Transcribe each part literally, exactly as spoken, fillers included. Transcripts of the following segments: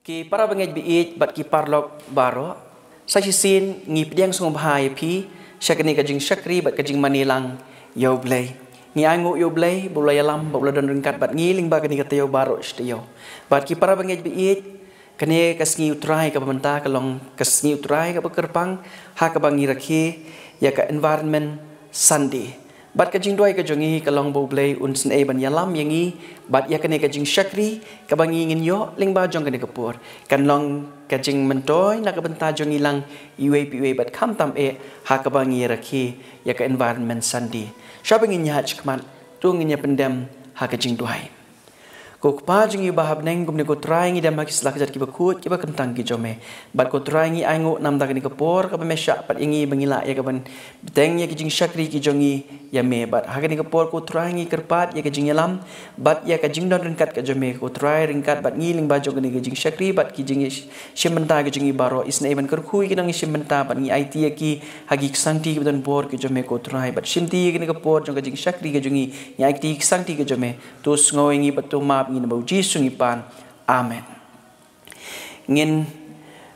Ki para bangeit ba ïeit bad ki paralok baroh, sa shisien ngi pdiang sngewbha ïa phi sha kane ka jingshakri bad ka jingmane lang ïa U Blei. Ngi ainguh ïa U Blei ba u la ïalam, ba u la don ryngkat bad ngi lyngba kane ka taïew baroh shi taïew. Bad ki para bangeit ba ïeit, kane ka sngi U Trai kaba mynta ka long ka sngi U Trai kaba kyrpang ha kaba ngi rakhe ïa ka Environment Sunday. Bad ka jingduwai ka jong ngi ka long ba U Blei un sngewbha ban ïalam ïa ngi bad ïa kane ka jingshakri kaba ngi ngin ïoh lyngba jong kane ka por kan long ka jingmyntoi na ka bynta jong ngi lang iwei pa iwei bad khamtam eh ha kaba ngi rakhe ïa ka Environment Sunday. Shwa ba ngin ïaid shakhmat, to ngin ïa pyndem ha ka jingduwai. Ko Kpa jong ngi ba ha bneng, kumne ko Trai ngi dem ha ki sla ki jait kiba khuid kiba kyntang ki jong me. Bad ko Trai ngi ainguh namar kane ka por kaba me shah pat ïa ngi ba ngi lah ïa kaban bteng ïa ki jingshakri ki jong ngi ïa me. Bad ha kane ka por ko Trai ngi kyrpad ïa ka jingïalam bad ïa ka jingdon ryngkat ka jong me ko Trai ryngkat bad ngi lyngba jong kane ka jingshakri bad ki jingshim bynta ki jong ngi baroh. Isynei ban kyrkhu ïa ki nongshim bynta bad ngi aiti ïa ki ha ki ksangti kiba don bor ki jong me ko Trai. Bad shimti ïa kane ka por jong ka jingshakri ka jong ngi, ngi aiti ïa ki ksangti ka jong me. To sngew ïa ngi bad to map ïa ngi, namar U Jisu ngi pan. Amen. Ngin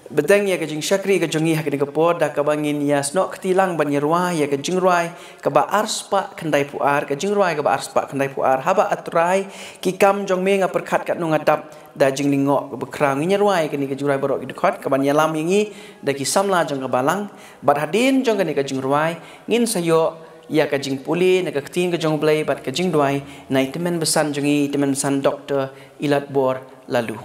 bteng ïa ka jingshakri ka jong ngi ha kane ka por da kaba ngin ïasnoh kti lang ban ïarwai ïa ka jingrwai kaba arspah khyndaiphew ar, ka jingrwai kaba arspah khyndaiphew ar. Haba A Trai, ki kam jong me nga pyrkhat katno nga dap da jinglyngngoh kaba khraw. Ngin ïarwai ïa kane ka jingrwai baroh ki dkhot kaban ïalam ïa ngi da ki samla jong ka balang. Bad hadien jong kane ka jingrwai ngin sa ïoh ïa ka jingpule na ka ktien ka jong U Blei bad ka jingduwai na i tymmen basan jong ngi, i tymmen basan Doktor Ilatbor Laloo.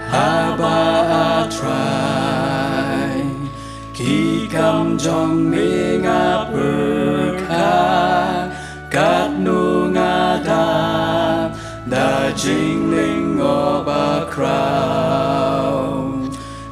Haba A Trai, ki kam jong me nga pyrkhat katno nga dap da jinglyngngoh ba khraw.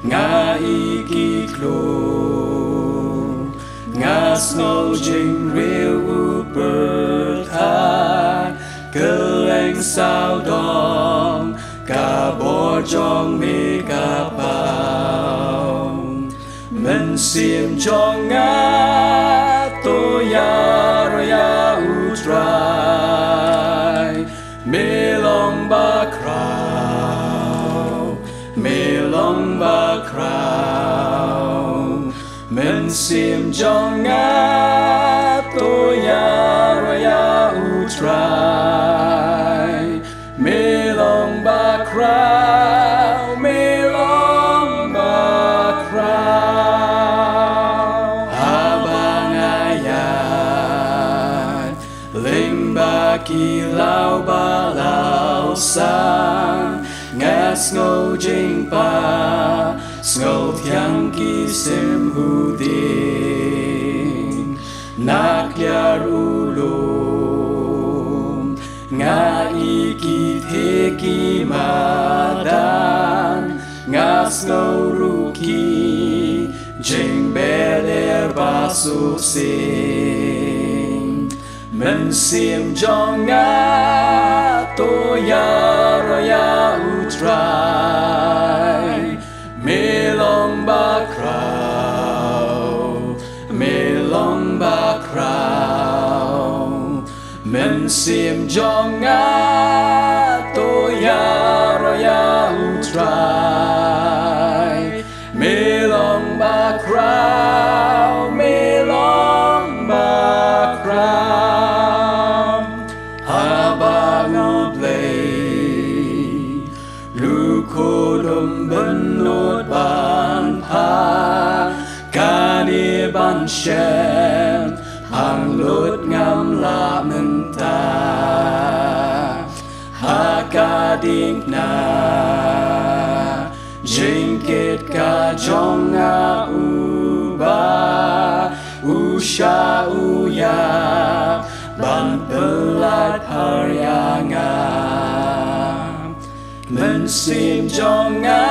Nga i ki klur, nga sngew jingriew u pyrthei, kylleng sawdong ka bor jong me ka paw. Mynsiem jong nga to ïaroh ïa U Trai. Me long bakhraw, me long bakhraw. Mynsiem jong nga to ïaroh ïa U Trai. Me long bakhraw, me long bakhraw. Haba nga ïaid lyngba ki law ba law san, nga sngew jingpang, sngew thiang ki sim u dieng. Na khlieh u lum nga i ki theh ki madan, nga sngew ruh ki jingbeler ba shisien. Mynsiem jong nga to ïaroh ïa U Trai. Me long bakhraw, me long bakhraw. Mynsiem jong nga to ïaroh ïa U Trai. Me long bakhraw, me long bakhraw. Haba U Blei, u khun um bynnud ban phah, kane ban shem, hangnud ngam lah mynta. Ha ka diengphna jingkit ka jong nga, uba u shah u ïap ban pyllait phar ïa nga. Mynsiem jong nga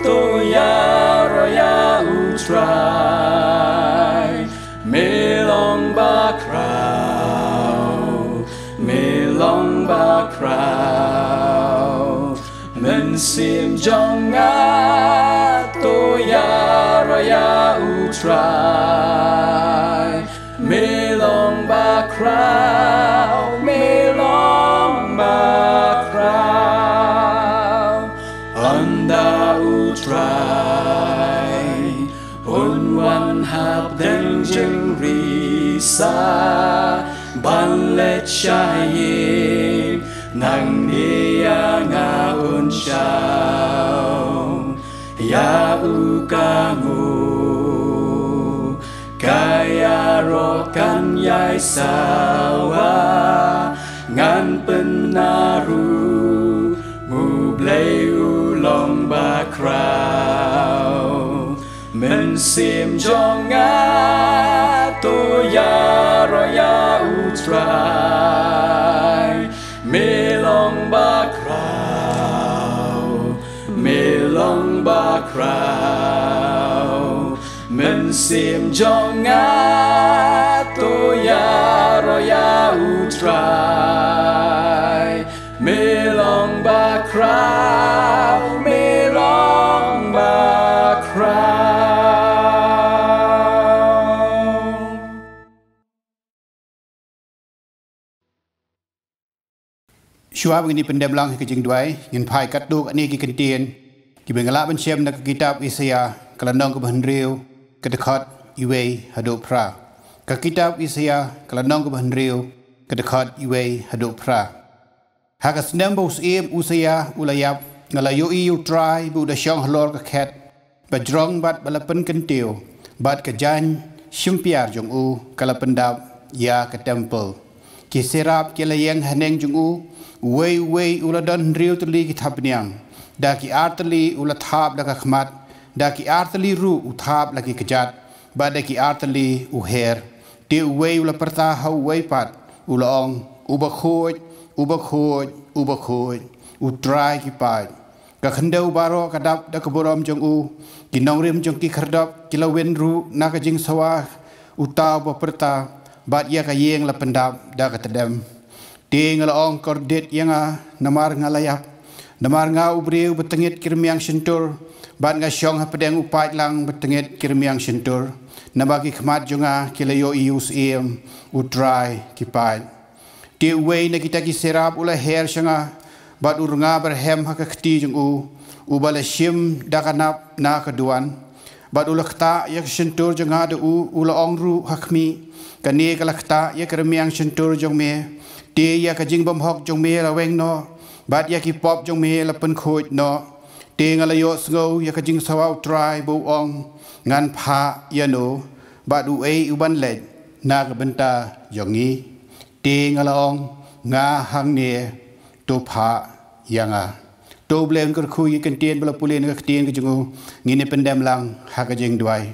to ïaroh ïa U Trai. Me long bakhraw, me long bakhraw. Mynsiem jong nga to ïaroh ïa U Trai. Me long bakhraw, me long bakhraw. Ynda U Trai un wan hapdeng jingri sa ban leit sha ïing, nangne ïa nga un shaw ïa u ka ngu. Ka ïaroh kan ïai sawa, ngan pynnaru, U Blei u long bakhraw. Mynsiem jong nga to ïaroh ïa U Trai. Me long bakhraw, me long bakhraw. Mynsiem jong nga to ïaroh ïa U Trai. Me long bakhraw, me long bakhraw. Shuwa ba ngin ïa pyndem lang ha ka jingduwai, ngin phai katto katne ki kyntien kiba ngi lah ban shem na ka kitab Isaïah, ka lynnong kaba hynriew, ka dkhot wei haduh phra. Ka kitab Isaïah, ka lynnong kaba hynriew, ka dkhot wei haduh phra. Ha ka snem ba u syiem Usaïah u la ïap, nga la ïohi ïa U Trai ba u da shong halor ka khet ba jrong bad ba la pynkyntiew, bad ka jaiñ shympiar jong u ka la pyndap ïa ka templ. Ki seraph ki la ïeng haneng jong u, uwei uwei u la don hynriew tylli ki thapniang. Da ki ar tylli u la thap la ka khmat, da ki ar tylli ruh u thap la ki kjat, bad da ki ar tylli u her. Te uwei u la pyrta ha uwei pat, u la ong, Uba khuid, uba khuid, uba khuid, U Trai ki paid. Ka khyndew baroh ka dap da ka burom jong u. Ki nongrim jong ki khyrdop ki la win ruh na ka jingsawa uta uba pyrta, bad ïa ka ïing la pyndap da ka tdem. Te nga la ong, Kordit ïa nga, namar nga la ïap. Namar nga u briew ba tyngit ki rmiang shyntur, bad nga shong hapdeng u paidlang ba tyngit ki rmiang shyntur. Naba ki khmat jong nga ki la ïohi ïa u syiem U Trai ki paid. Te uwei na kita ki seraph u la her sha nga, bad u rnga ba rhem ha ka kti jong u, uba la shim da ka nap na ka duwan. Bad u la ktah ïa ka shyntur jong nga da u, u la ong ruh ha khmih, Kane ka la ktah ïa ka rmiang shyntur jong me. Te ïa ka jingbymhok jong me la weng noh, bad ïa ki pop jong me la pynkhuid noh. Te nga la ïohsngew ïa ka jingsawa U Trai ba u ong, Ngan phah ïano, bad uei u ban leit na ka bynta jong ngi? Te nga la ong, Nga hangne, to phah ïa nga. To U Blei un kyrkhu ïa ki kyntien ba la pule na ka ktien ka jong u. Ngin ïa pyndem lang ha ka jingduwai.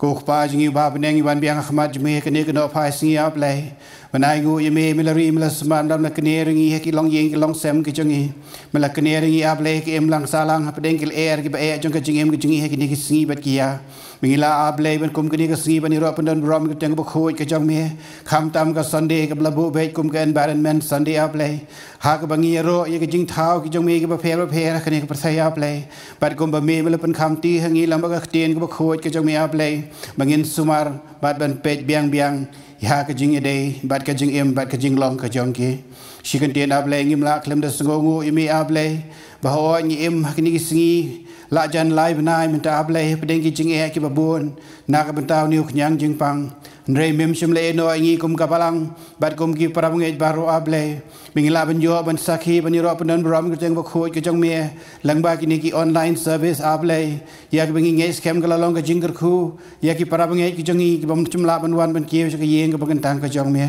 Ko Kpa jong ngi uba ha bneng, ngi wan biang ha khmat jong me ha kane ka nohphai sngi, A Blei. Ban ainguh ïa me, me la ri, me la sumar, me la kner ïa ngi ha ki longïing ki longsem ki jong ngi. Me la kner ïa ngi, A Blei, ki imlang sahlang hapdeng ki lyer kiba eh jong ka jingim ka jong ngi ha kine ki sngi bad ki ïa. Me ngi lah, A Blei, ban kum kane ka sngi ban ïaroh pyndon burom ïa ka kyrteng kaba khuid ka jong me. Khamtam ka Sunday kaba la buh beit kum ka Environment Sunday, A Blei. Ha kaba ngi ïaroh ïa ka jingthaw ki jong me kiba pher bapher ha kane ka pyrthei, A Blei. Bad kumba me, me la pynkhamti ha ngi lyngba ka ktien kaba khuid ka jong me, A Blei, ba ngin sumar bad ban peit biang biang ïa ka jingïadei bad ka jingim bad ka jinglong ka jong ki. Shi kyntien, A Blei, ngim lah khlem da sngewnguh ïa me, A Blei, ba hooid ngi im ha kine ki sngi la jan lai bnai mynta, A Blei, hapdeng ki jingeh kiba bun na ka bynta une u khñiang jingpang. Hynrei mem shym la ïehnoh ïa ngi kum ka balang bad kum ki parabangeit baroh, A Blei. Me ngi lah ban ïoh ban sakhi, ban ïaroh pyndon burom ïa ka kyrteng kaba khuid ka jong me lyngba kine ki online service, A Blei. Ïa kiba ngi ngeit skhem ka la long ka jingkyrkhu ïa ki parabangeit ki jong ngi kiba ym shym lah ban wan ban kiew sha ka ïing kaba kyntang ka jong me.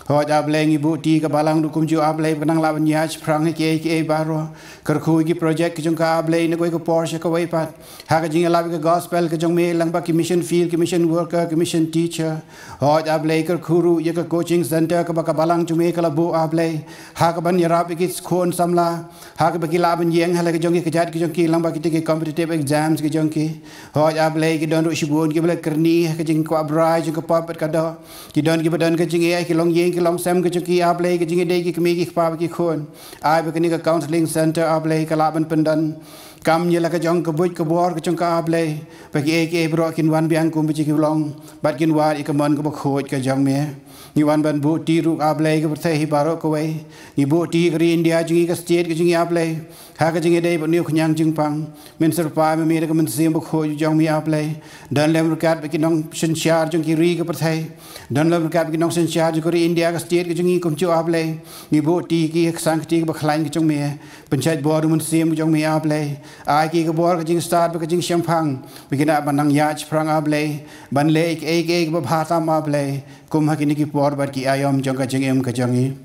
Hooid, A Blei, ngi buh ti ka balang ruh kumjuh, A Blei, ba kan nang lah ban ïaid shaphrang ha kiei kiei baroh. Kyrkhu ïa ki project ki jong ka, A Blei, na kawei ka por sha kawei pat. Ha ka jingïalap ïa ka gospel ka jong me lyngba ki mission field, ki mission worker, ki mission teacher. Hooid A Blei, kyrkhu ruh ïa ka coaching center kaba ka balang jong me ka la buh A Blei, ha kaban ïarap ïa ki khun samla ha kaba ki lah ban ïeng ha la ki jong ki kjat ki jong ki lyngba kita ki competitive exams ki jong ki. Hooid A Blei, ki don ruh shibun kiba la kyrni ha ka jingkwah brai jong ka pop bad ka doh. Ki don kiba don ka jingeh ha ki longïing ki longsem ki jong ki A Blei, ka jingïadei ki kmie ki kpa bad ki khun. Ai ba kane ka counseling center A Blei ka lah ban pyndonkam ïa la ka jong ka buit ka bor ka jong ka A Blei, ba kiei kiei baroh kin wan biang kumba ki long bad kin wad ïa ka mon kaba khuid ka jong me. Ngi wan ban buh ti ruh A Blei ka pyrthei hi baroh kawei. Ngi buh ti ka ri India jong ngi, ka state ka jong ngi A Blei, ha ka jingïadei bad une u khñiang jingpang. Men syrpai ma me da ka mynsiem bakhuid jong me A Blei. Don lem ryngkat bad ki nongsynshar jong ki ri ka pyrthei. Don lem ryngkat bad ki nongsynshar jong ka ri India, ka state ka jong ngi kumjuh A Blei. Ngi buh ti ki ha ka sangkti kaba khlaiñ ka jong me. Pynshait bor u mynsiem ka jong me A Blei. Ai ki ka bor ka jingstad bad ka jingshemphang, ba kin nang ban nang ïaid shaphrang A Blei, ban leh kiei kiei kaba bha tam A Blei, kum ha kine ki por bad ki aïom jong ka jingim ka jong ngi.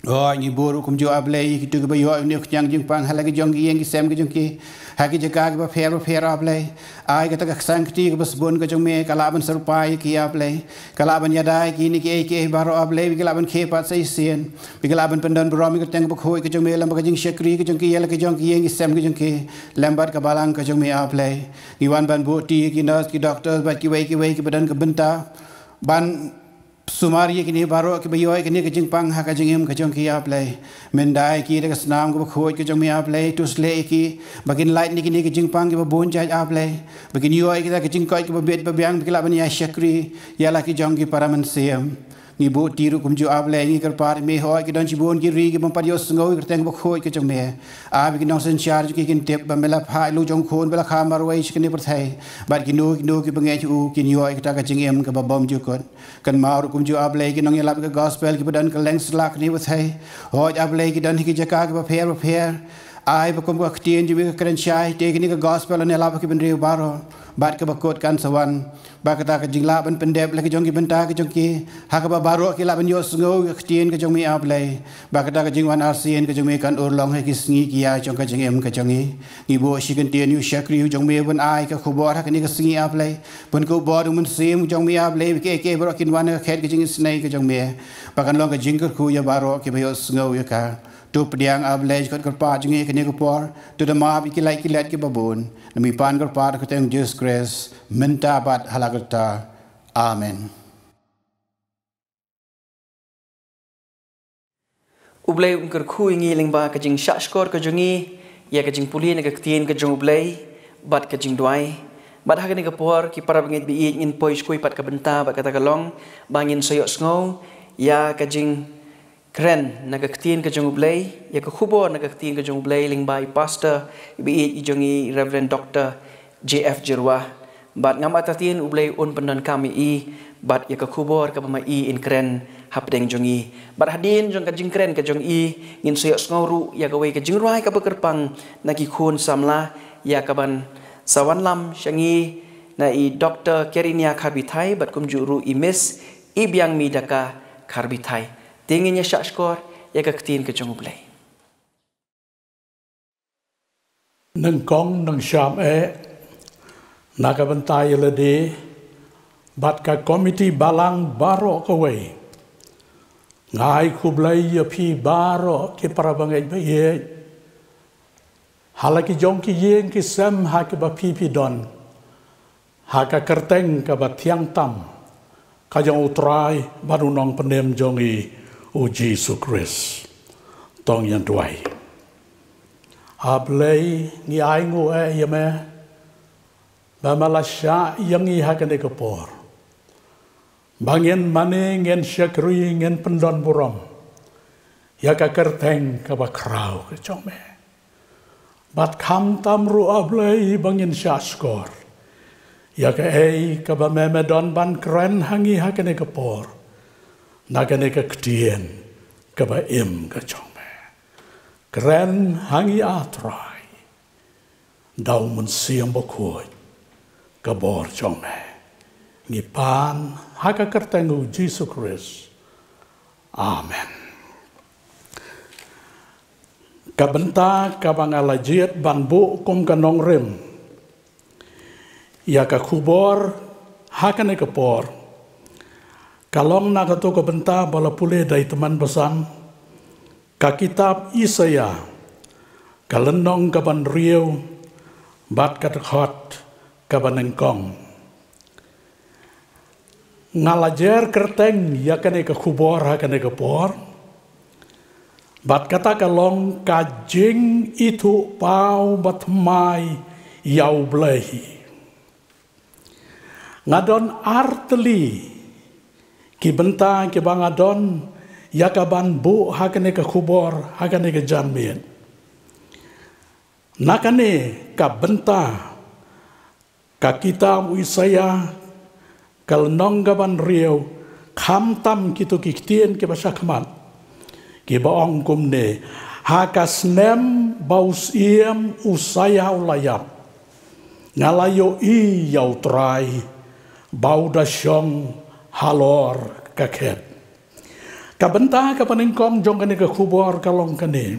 Hooid, ngi buh ruh kumjuh A Blei ïa kito kiba ïoh ïa une u khñiang jingpang ha la ki jong ki ïing ki sem ki jong ki, ha ki jaka kiba pher bapher A Blei. Ai kata ka sangkti kaba sbun ka jong me ka lah ban syrpai ïa ki A Blei, ka lah ban ïada ïa ki na kiei kiei baroh A Blei, ba ki lah ban khie pat sa shisien, ba ki lah ban pyndon burom ïa ka kyrteng kaba khuid ka jong me lyngba ka jingshakri ka jong ki ïa la ki jong ki ïing ki sem ki jong ki, lem bad ka balang ka jong me A Blei. Ngi wan ban buh ti ïa ki nurse, ki doctor bad kiwei kiwei kiba don ka bynta ban sumar ïa kine baroh kiba ïoh ïa kane ka jingpang ha ka jingim ka jong ki A Blei. Men da ïa ki da ka snam kaba khuid ka jong me A Blei, to sleh ïa ki ba kin lait na kine ka jingpang kiba bun jait A Blei, ba kin ïoh ïa kita ka jingkoit kaba bit ba biang, ba ki lah ban ïa shakri ïa la ki jong ki para mynsiem. Ngi buh ti ruh kumjuh A Blei, ngi kyrpad ïa me, hooid ki don shibun ki ri kiba ym pat ïohsngew ïa ka kyrteng kaba khuid ka jong me. Ai ba ki nongsynshar jong ki kin tip ba me la phah ïa la u jong u khun ba la kha marwei sha kane ka pyrthei, bad kino kino kiba ngeit ïa u kin ïoh ïa kata ka jingim kaba bymjukut. Kynmaw ruh kumjuh A Blei ki nongïalap ïa ka gospel kiba don kylleng satlak kane ka pyrthei. Hooid A Blei, ki don ha ki jaka kiba pher bapher. Ai ba kum ka ktien jong me ka kren shai, te kane ka gospel kan ïalap ha ki bynriew baroh, bad kaba kut kan sa wan, ba kata ka jinglah ban pyndep la ki jong ki bynta ki jong ki, ha kaba baroh ki lah ban ïohsngew ïa ka ktien ka jong me A Blei, ba kata ka jingwan arsien ka jong me kan urlong ha ki sngi ki ïa jong ka jingim ka jong ngi. Ngi buh shi kyntien ïa u shakri u jong me ban ai ka khubor ha kane ka sngi A Blei, ban ka u bor u mynsiem u jong me A Blei, ba kiei kiei baroh kin wan ha ka khet ka jingisynei ka jong me, ba kan long ka jingkyrkhu ïa baroh kiba ïohsngew ïa ka. To pdiang A Blei jingkyrpad jong ngi ha kane ka por, to da map ïa ki lait ki let kiba bun. Namar ngi pan kyrpad ha ka kyrteng Jisu Khrist, mynta bad hala karta. Amen. U Blei un kyrkhu ïa ngi lyngba ka jingshahshkor ka jong ngi ïa ka jingpule na ka ktien ka jong U Blei bad ka jingduwai. Bad ha kane ka por, ki para bangeit ba ïeit, ngin poi sha kawei pat ka bynta bad kata ka long ba ngin sa ïohsngew ïa ka jingkren na ka ktien ka jong U Blei, ïa ka khubor na ka ktien ka jong U Blei lyngba i pastor ba ïeit i jong ngi, Reverend Doctor J F Jyrwa. Bad ngam artatien U Blei un pyndonkam ïa i bad ïa ka khubor kaba ma i in kren hapdeng jong ngi. Bad hadien jong ka jingkren ka jong i, ngin sa ïohsngew ruh ïa kawei ka jingrwai kaba kyrpang na ki khun samla, ïa kaban sa wanlam sha ngi na i Doctor Kerinia Kharbithai bad kumjuh ruh i Miss Ibiangmi Daka Kharbithai. Te ngin ïa shahshkor ïa ka ktien ka jong U Blei. Nyngkong nyngsham eh, na ka bynta ïa lade bad ka komiti balang baroh kawei, nga ai khublei ïa phi baroh ki para bangeit ba ïeit, ha la ki jong ki ïing ki sem ha kiba phi phi don, ha ka kyrteng kaba thiang tam ka jong U Trai bad U Nongpynim jong ngi, U Jisu Khrist. To ngin duwai. A Blei, ngi ainguh eh ïa me ba me la shah ïa ngi ha kane ka por, ba ngin mane, ngin shakri, ngin pyndon burom ïa ka kyrteng kaba khraw ka jong me. Bad khamtam ruh, A Blei, ba ngin shahshkor ïa kaei kaba me, me don ban kren ha ngi ha kane ka por, na kane ka ktien kaba im ka jong me. Kren ha ngi, A Trai, da U Mynsiem Bakhuid, ka bor jong me. Ngi pan ha ka kyrteng U Jisu Khrist. Amen. Ka bynta kaba nga la jied ban buh kum ka nongrim ïa ka khubor ha kane ka por, Ka long na kato ka bynta ba la pule da i tymmen basan, ka kitab Isaïah, ka lynnong kaba hynriew, bad ka dkhot kaba nyngkong. Nga la jer kyrteng ïa kane ka khubor ha kane ka por, bad kata ka long ka jingithuhpaw bathymmai ïa U Blei. Nga don artylli ki bynta kiba nga don ïa kaban buh ha kane ka khubor ha kane ka janmiet. Na kane ka bynta, ka kitab u Isaïah, ka lynnong kaba hynriew, khamtam kito ki ktien kiba shakhmat, kiba ong kumne: Ha ka snem ba u Syiem Usaïah u la ïap, nga la ïohi ïa U Trai ba u da shong halor ka khet. Ka bynta kaba nyngkong jong kane ka khubor ka long kane: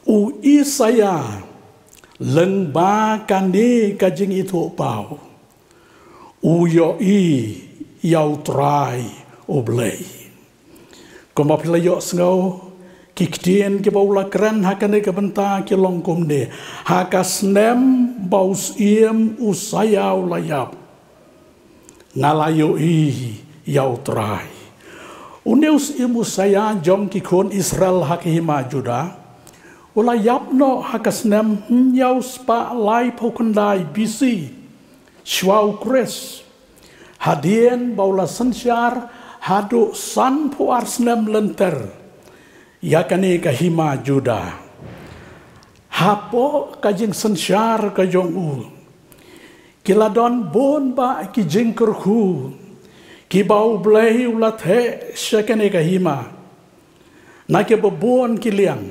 U Isaïah, lyngba kane ka jingithuhpaw, u ïohi ïa U Trai U Blei. Kumba phi la ïohsngew, ki ktien kiba u la kren ha kane ka bynta ki long kumne: Ha ka snem ba u Syiem Usaïah u la ïap, nga la ïohi ïa U Trai. Une u Syiem Usaïah jong ki khun Israel ha ka hima Judah, u la ïap noh ha ka snem hynñiew spah laiphew khyndai B C, shuwa u Khrist. Hadien ba u la synshar haduh sanphew ar snem lynter ïa kane ka hima Judah. Hapoh ka jingsynshar ka jong u, ki la don bun bah ki jingkyrkhu kiba U Blei u la theh sha kane ka hima. Na kiba bun ki liang,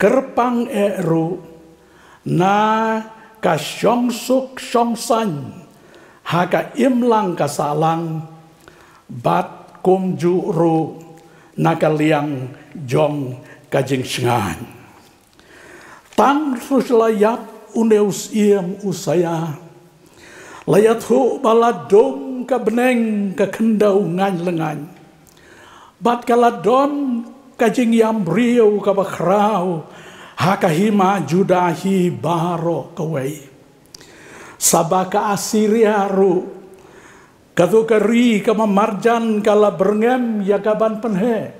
kyrpang eh ruh na ka shongsuk shongsaiñ ha ka imlang ka sahlang, bad kumjuh ruh na ka liang jong ka jingshngaiñ. Tang shu la ïap une u Syiem Usaïah, la ïathuh ba la dum ka bneng ka khyndew ngaiñ lyngngain, bad ka la don ka jingïam briew kaba khraw ha ka hima Judah hi baroh kawei. Sa ba ka Assyria ruh, kato ka ri kaba marjan, ka la byrngem ïa kaban pynheh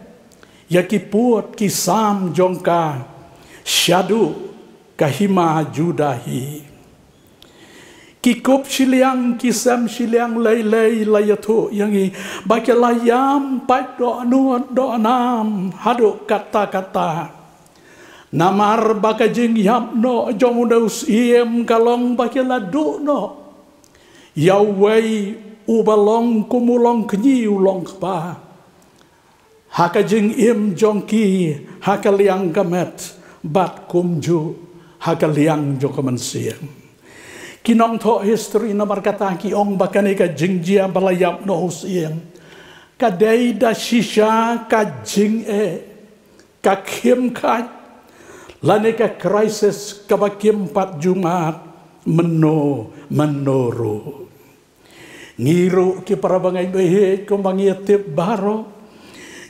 ïa ki pud ki sam jong ka shaduh ka hima Judah hi. Ki kup shiliang, ki sem shiliang lei lei la ïathuh ïa ngi ba ki la ïam pat dohnud dohnam haduh katta katta. Namar ba ka jingïap noh jong une u Syiem ka long ba ki la duh noh ïa uwei uba long kum u longkñi u longkpa ha ka jingim jong ki, ha ka liang ka met, bad kumjuh ha ka liang jong ka mynsiem. Ki nongthoh history namar kata ki ong ba kane ka jingjia ba la ïap noh u Syiem ka dei da shisha ka jingeh, ka khim khait, lane ka crisis kaba kim pat ju mad mynno mynno ruh. Ngi ruh ki para bangeit baieit, kumba ngi ïa tip baroh,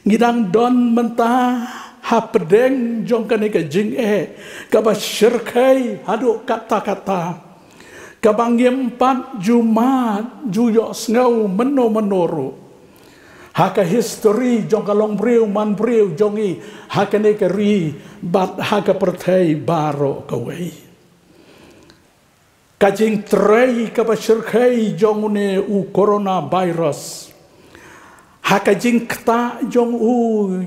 ngi dang don mynta hapdeng jong kane ka jingeh kaba shyrkhei haduh katta katta, kaba ngim pat ju mad ju ïohsngew mynno mynno ruh ha ka history jong ka longbriew manbriew jong ngi ha kane ka ri bad ha ka pyrthei baroh kawei. Ka jingtrei kaba shyrkhei jong une u coronavirus, ha ka jingktah jong u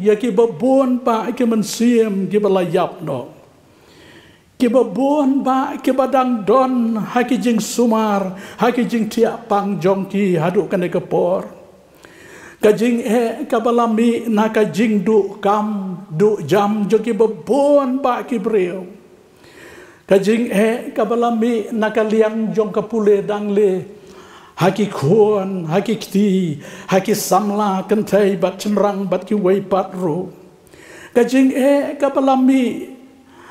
ïa kiba bun bah ki mynsiem kiba la ïap noh, kiba bun bah kiba dang don ha ki jingsumar, ha ki jingthiah pang jong ki haduh kane ka por. Ka jingeh kaba la mih na ka jingduh kam duh jam jong kiba bun bah ki briew. Ka jingeh kaba la mih na ka liang jong ka pule dangle, ha ki khun, ha ki kti, ha ki samla kynthei bad shynrang bad kiwei pat ruh. Ka jingeh kaba la mih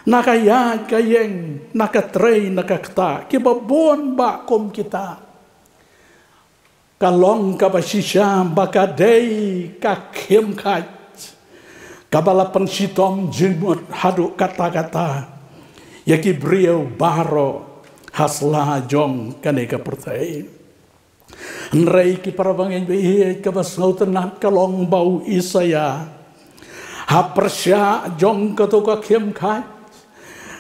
na ka ïaid ka ïeng, na ka trei na ka ktah, kiba bun bah kum kita. Ka long kaba shisha ba ka dei ka khim khat kaba la pynshitom jingmut haduh katta katta ïa ki briew baroh ha sla jong kane ka pyrthei. Hynrei ki para bangeit ba ïeit, kaba sngewtynnat ka long ba u Isaïah ha pyrshah jong kato ka khim khat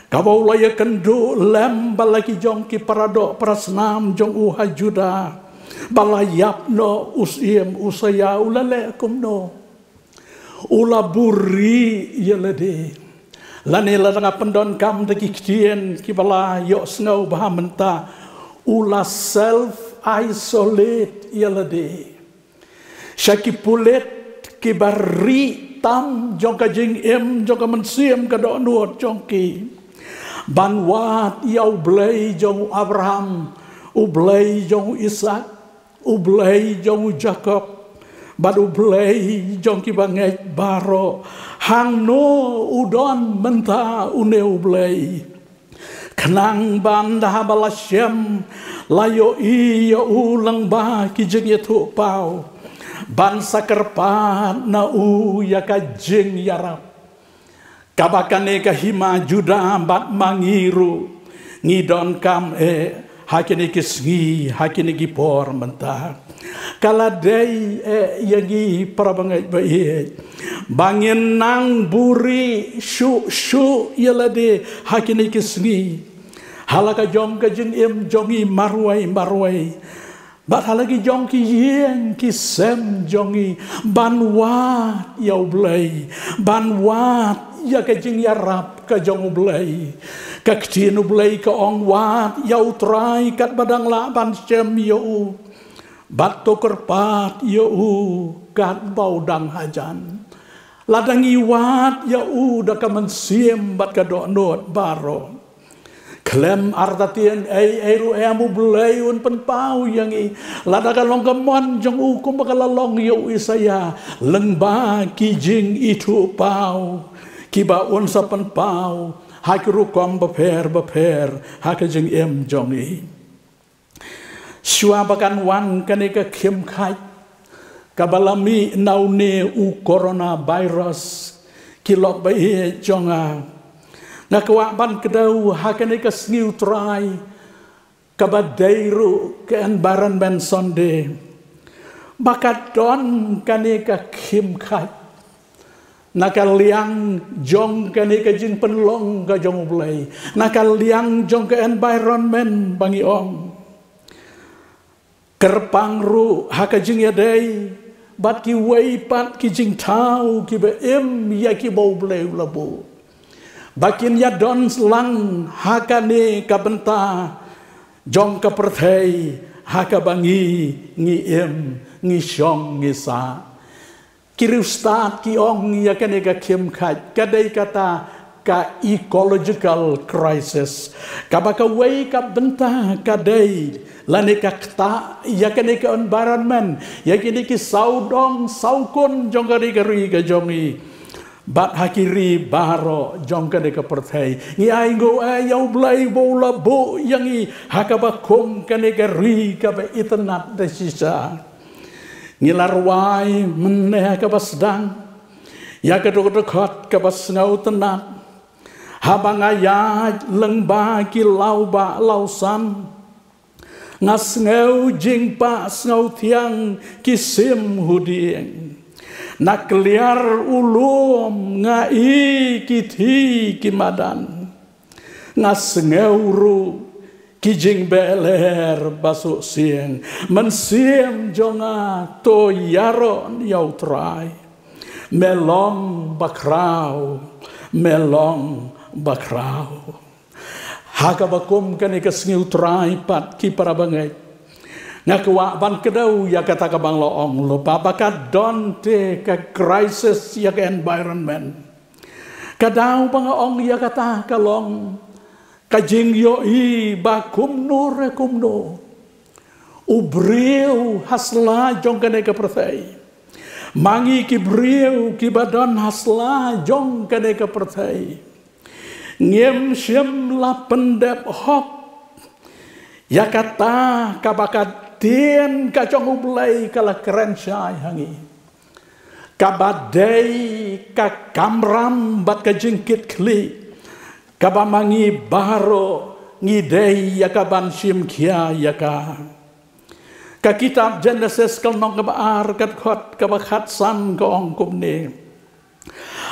kaba u la ïakynduh lem bad la ki jong ki para doh para snam jong u ha Judah ba la ïap noh u syiem Isaïah, u la leh kumno? U la buri ïa lade. Lane lada nga pyndonkam da ki ktien kiba la ïohsngew bha mynta, u la self isolate ïa lade sha ki pulit kiba rieh tam jong ka jingim jong ka mynsiem ka dohnud jong ki, ban wad ïa U Blei jong u Abraham, U Blei jong u Isaak, U Blei jong u Jakob, bad U Blei jong ki bangeit baroh. Hangno u don mynta une U Blei? Khnang ban da haba la shem, la ïohi ïa u lyngba ki jingïathuhpaw, ban sa kyrpad na u ïa ka jingïarap. Kaba kane ka hima Judah bad ma ngi ruh ngi donkam eh ha kine ki sngi, ha kine ki por mynta. Ka la dei eh ïa ngi para bangeit ba ïeit ba ngin nang buri shuh shuh ïa lade ha kine ki sngi. Ha la ka jong ka jingim jong ngi marwei marwei, bad ha la ki jong ki ïing ki sem jong ngi, ban wad ïa U Blei, ban wad ïa ka jingïarap ka jong U Blei. Ka ktien U Blei ka ong, wad ïa U Trai katba dang lah ban shem ïa u, bad to kyrpad ïa u katba u dang hajan. Lada ngi wad ïa u da ka mynsiem bad ka dohnud baroh, khlem artatien ei ei ruh em U Blei un pynpaw ïa ngi. Lada ka long ka mon jong u kumba ka la long ïa u Isaïah, lyngba ki jingithuhpaw kiba un sa pynpaw ha ki rukom bapher bapher ha ka jingim jong ngi. Shuwa ba kan wan kane ka khim khat kaba la mih na une u coronavirus, ki lok ba ïeit jong nga, nga kwah ban kdew ha kane ka sngi U Trai kaba dei ruh ka Environment Sunday, ba ka don kane ka khim khat na ka liang jong kane ka jingpynlong ka jong U Blei, na ka liang jong ka environment ba ngi ong. Kyrpang ruh ha ka jingïadei bad kiwei pat ki jingthaw kiba im ïa kiba U Blei u la buh, ba kin ïadon lang ha kane ka bynta jong ka pyrthei ha kaba ngi, ngi im, ngi shong, ngi sah. Ki riewstad ki ong ïa kane ka khim khat ka dei kata ka ecological crisis, kaba kawei ka bynta ka dei lane ka ktah ïa kane ka environment, ïa kine ki sawdong sawkun jong ka ri ka ri ka jong ngi. Bad ha ki ri baroh jong kane ka pyrthei ngi ainguh eh ïa U Blei ba u la buh ïa ngi ha kaba kum kane ka ri kaba itynnad da shisha. Ngi la rwai mynne ha kaba sdang ïa ka duk dkhot kaba sngewtynnad. Haba nga ïaid lyngba ki lawbah lawsan, nga sngew jingpah sngewthiang ki sim hudieng. Na kliar u lum nga i ki thi ki madan. Nga sngew ruh ki jingbeh lyer ba suh sieng. Mynsiem jong nga to ïaroh ïa U Trai. Me long bakhraw, me long bakhraw. Ha kaba kum kane ka sngi U Trai pat ki para bangeit, nga kwah ban kdew ïa kata kaba nga la ong lypa ba ka don te ka crisis ïa ka environment. Ka daw ba nga ong ïa kata ka long ka jingïohi ba kumno re kumno u briew ha sla jong kane ka pyrthei, ma ngi ki briew kiba don ha sla jong kane ka pyrthei, ngim shym la pyndep hok ïa kata kaba ka ktien ka jong U Blei ka la kren shai ha ngi. Kaba dei ka kamram bad ka jingkitkhlieh, kaba ma ngi baroh ngi dei ïa kaban shim khia ïa ka. Ka kitab Genesis ka lynnong kaba ar, ka dkhot kaba khatsan ka ong kumne: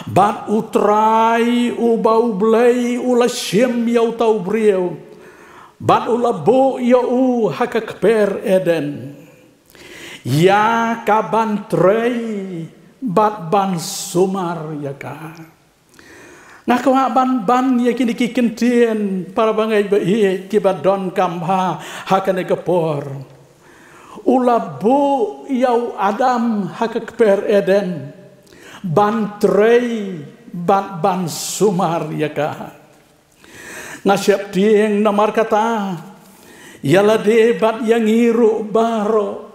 Bad U Trai uba U Blei u la shim ïa uta u briew, bad u la buh ïa u ha ka kper Eden, ïa kaban trei bad ban sumar ïa ka. Nga kwah ban ban ïa kine ki kyntien, para bangeit ba ïeit, kiba donkam ha, ha kane ka por. U la buh ïa u Adam ha ka kper Eden ban trei bad ban sumar ïa ka. Nga sheptieng namar kata, ïa lade bad ïa ngi ruh baroh,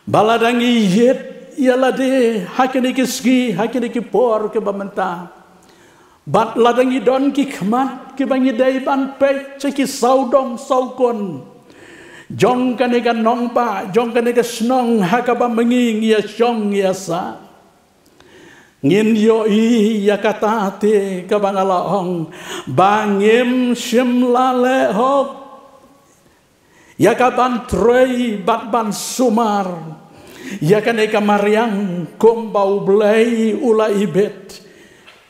ba lada ngi ïit ïa lade ha kine ki sngi, ha kine ki por kiba mynta, bad lada ngi don ki khmat kiba ngi dei ban peit sha ki sawdong sawkun jong kane ka nongbah, jong kane ka shnong ha kaba ma ngi ngi ïa shong ngi ïa sah, ngin ïohi ïa kata te kaba nga la ong, ba ngim shym la leh hok ïa kaban trei bad ban sumar ïa kane ka mariang kumba U Blei u la ibit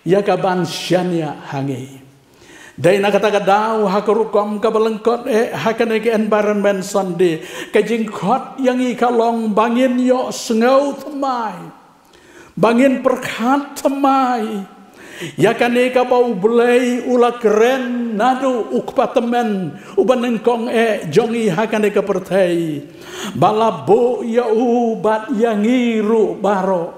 ïa kaban shaniah ha ngi. Dei na kata ka daw, ha ka rukom kaba lyngkot eh ha kane ka Environment Sunday, ka jingkhot ïa ngi ka long ba ngin ïohsngew thymmai, ba ngin pyrkhat thymmai ïa kane kaba U Blei u la kren naduh u kpa tymmen uba nyngkong eh jong ngi ha kane ka pyrthei, ba la buh ïa u bad ïa ngi ruh baroh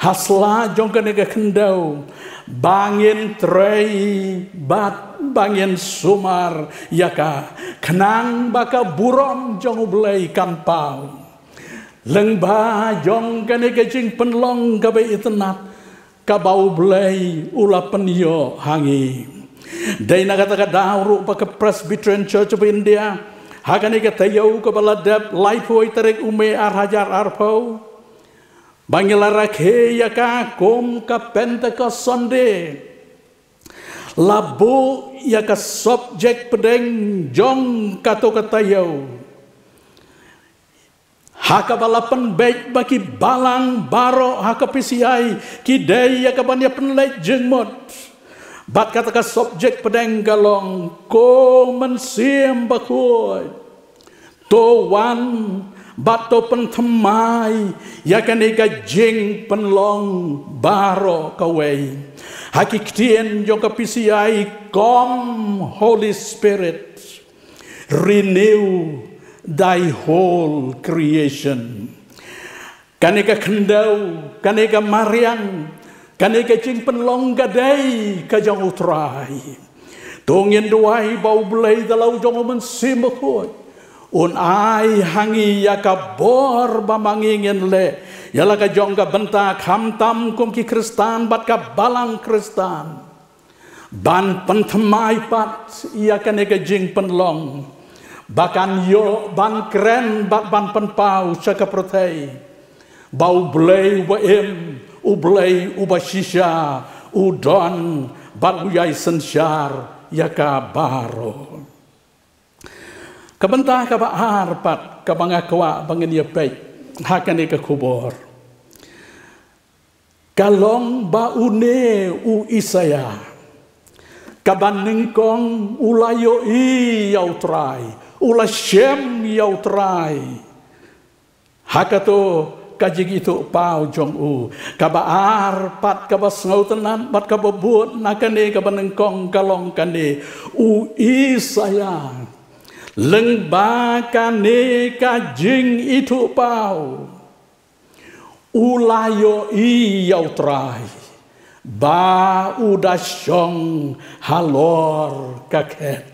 ha sla jong kane ka khyndew, ba ngin trei bad ba ngin sumar ïa ka, khnang ba ka burom jong U Blei kan paw. Lyngba jong kane ka jingpynlong kaba itynnad kaba U Blei u la pynïoh ha ngi. Dei na kata ka daw ruh ba ka Presbyterian Church of India, ha kane ka taïew kaba la dep laiphew tarik u May ar hajar arphew, ba ngi la rakhe ïa ka kum ka Pentecost Sunday, la buh ïa ka subject pdeng jong kato ka taïew, ha kaba la pynbeit ba ki balang baroh ha ka P C I ki dei ïa kaban ïa pynleit jingmut. Bad kata ka subject pdeng ka long: Ko Mynsiem Bakhuid, to wan bad to pynthymmai ïa kane ka jingpynlong baroh kawei. Ha ki ktien jong ka P C I: Come, Holy Spirit, renew thy whole creation. Kane ka khyndew, kane ka mariang, kane ka jingpynlong ka dei ka jong U Trai. To ngin duwai ba U Blei da la u jong U Mynsiem Bakhuid un ai ha ngi ïa ka bor ba ma ngi ngin leh ïa la ka jong ka bynta, khamtam kum ki Khristan bad ka balang Khristan, ban pynthymmai pat ïa kane ka jingpynlong, ba kan ïoh ban kren bad ban pynpaw sha ka pyrthei ba U Blei uba im, U Blei uba shisha, u don bad u ïai synshar ïa ka baroh. Ka bynta kaba ar pat kaba nga kwah ba ngin ïa peit ha kane ka khubor, ka long ba une u Isaïah, kaba nyngkong u la ïohi ïa U Trai, u la shem ïa U Trai ha kato ka jingithuhpaw jong u. Kaba ar pat kaba sngewtynnad bad kaba bud na kane kaba nyngkong ka long kane: u Isaïah, lyngba kane ka jingithuhpaw, u la ïohi ïa U Trai ba u da shong halor ka khet.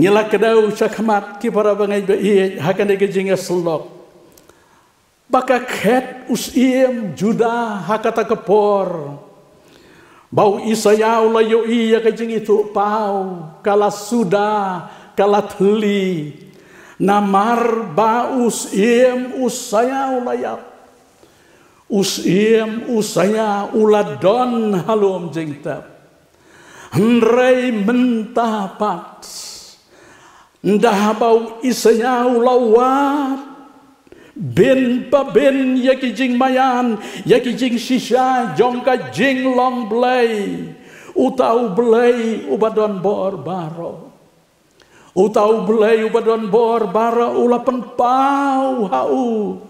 Ngi la kdew shakhmat, ki para bangeit ba ïeit, ha kane ka jingïasyllok, ba ka khet u Syiem Judah ha kata ka por, ba u Isaïah u la ïohi ïa ka jingithuhpaw, ka la suda, ka la thylli. Namar ba u syiem Usaia u la ïap. U syiem Usaia u la don ha lum jingtep. Hynrei mynta pat, ynda ba u Isaia u la wad bynta bynta ïa ki jingmaïan, ïa ki jingshisha jong ka jinglong Blei, uta u Blei uba don bor baroh. Uta u Blei uba don bor baroh u la pynpaw ha u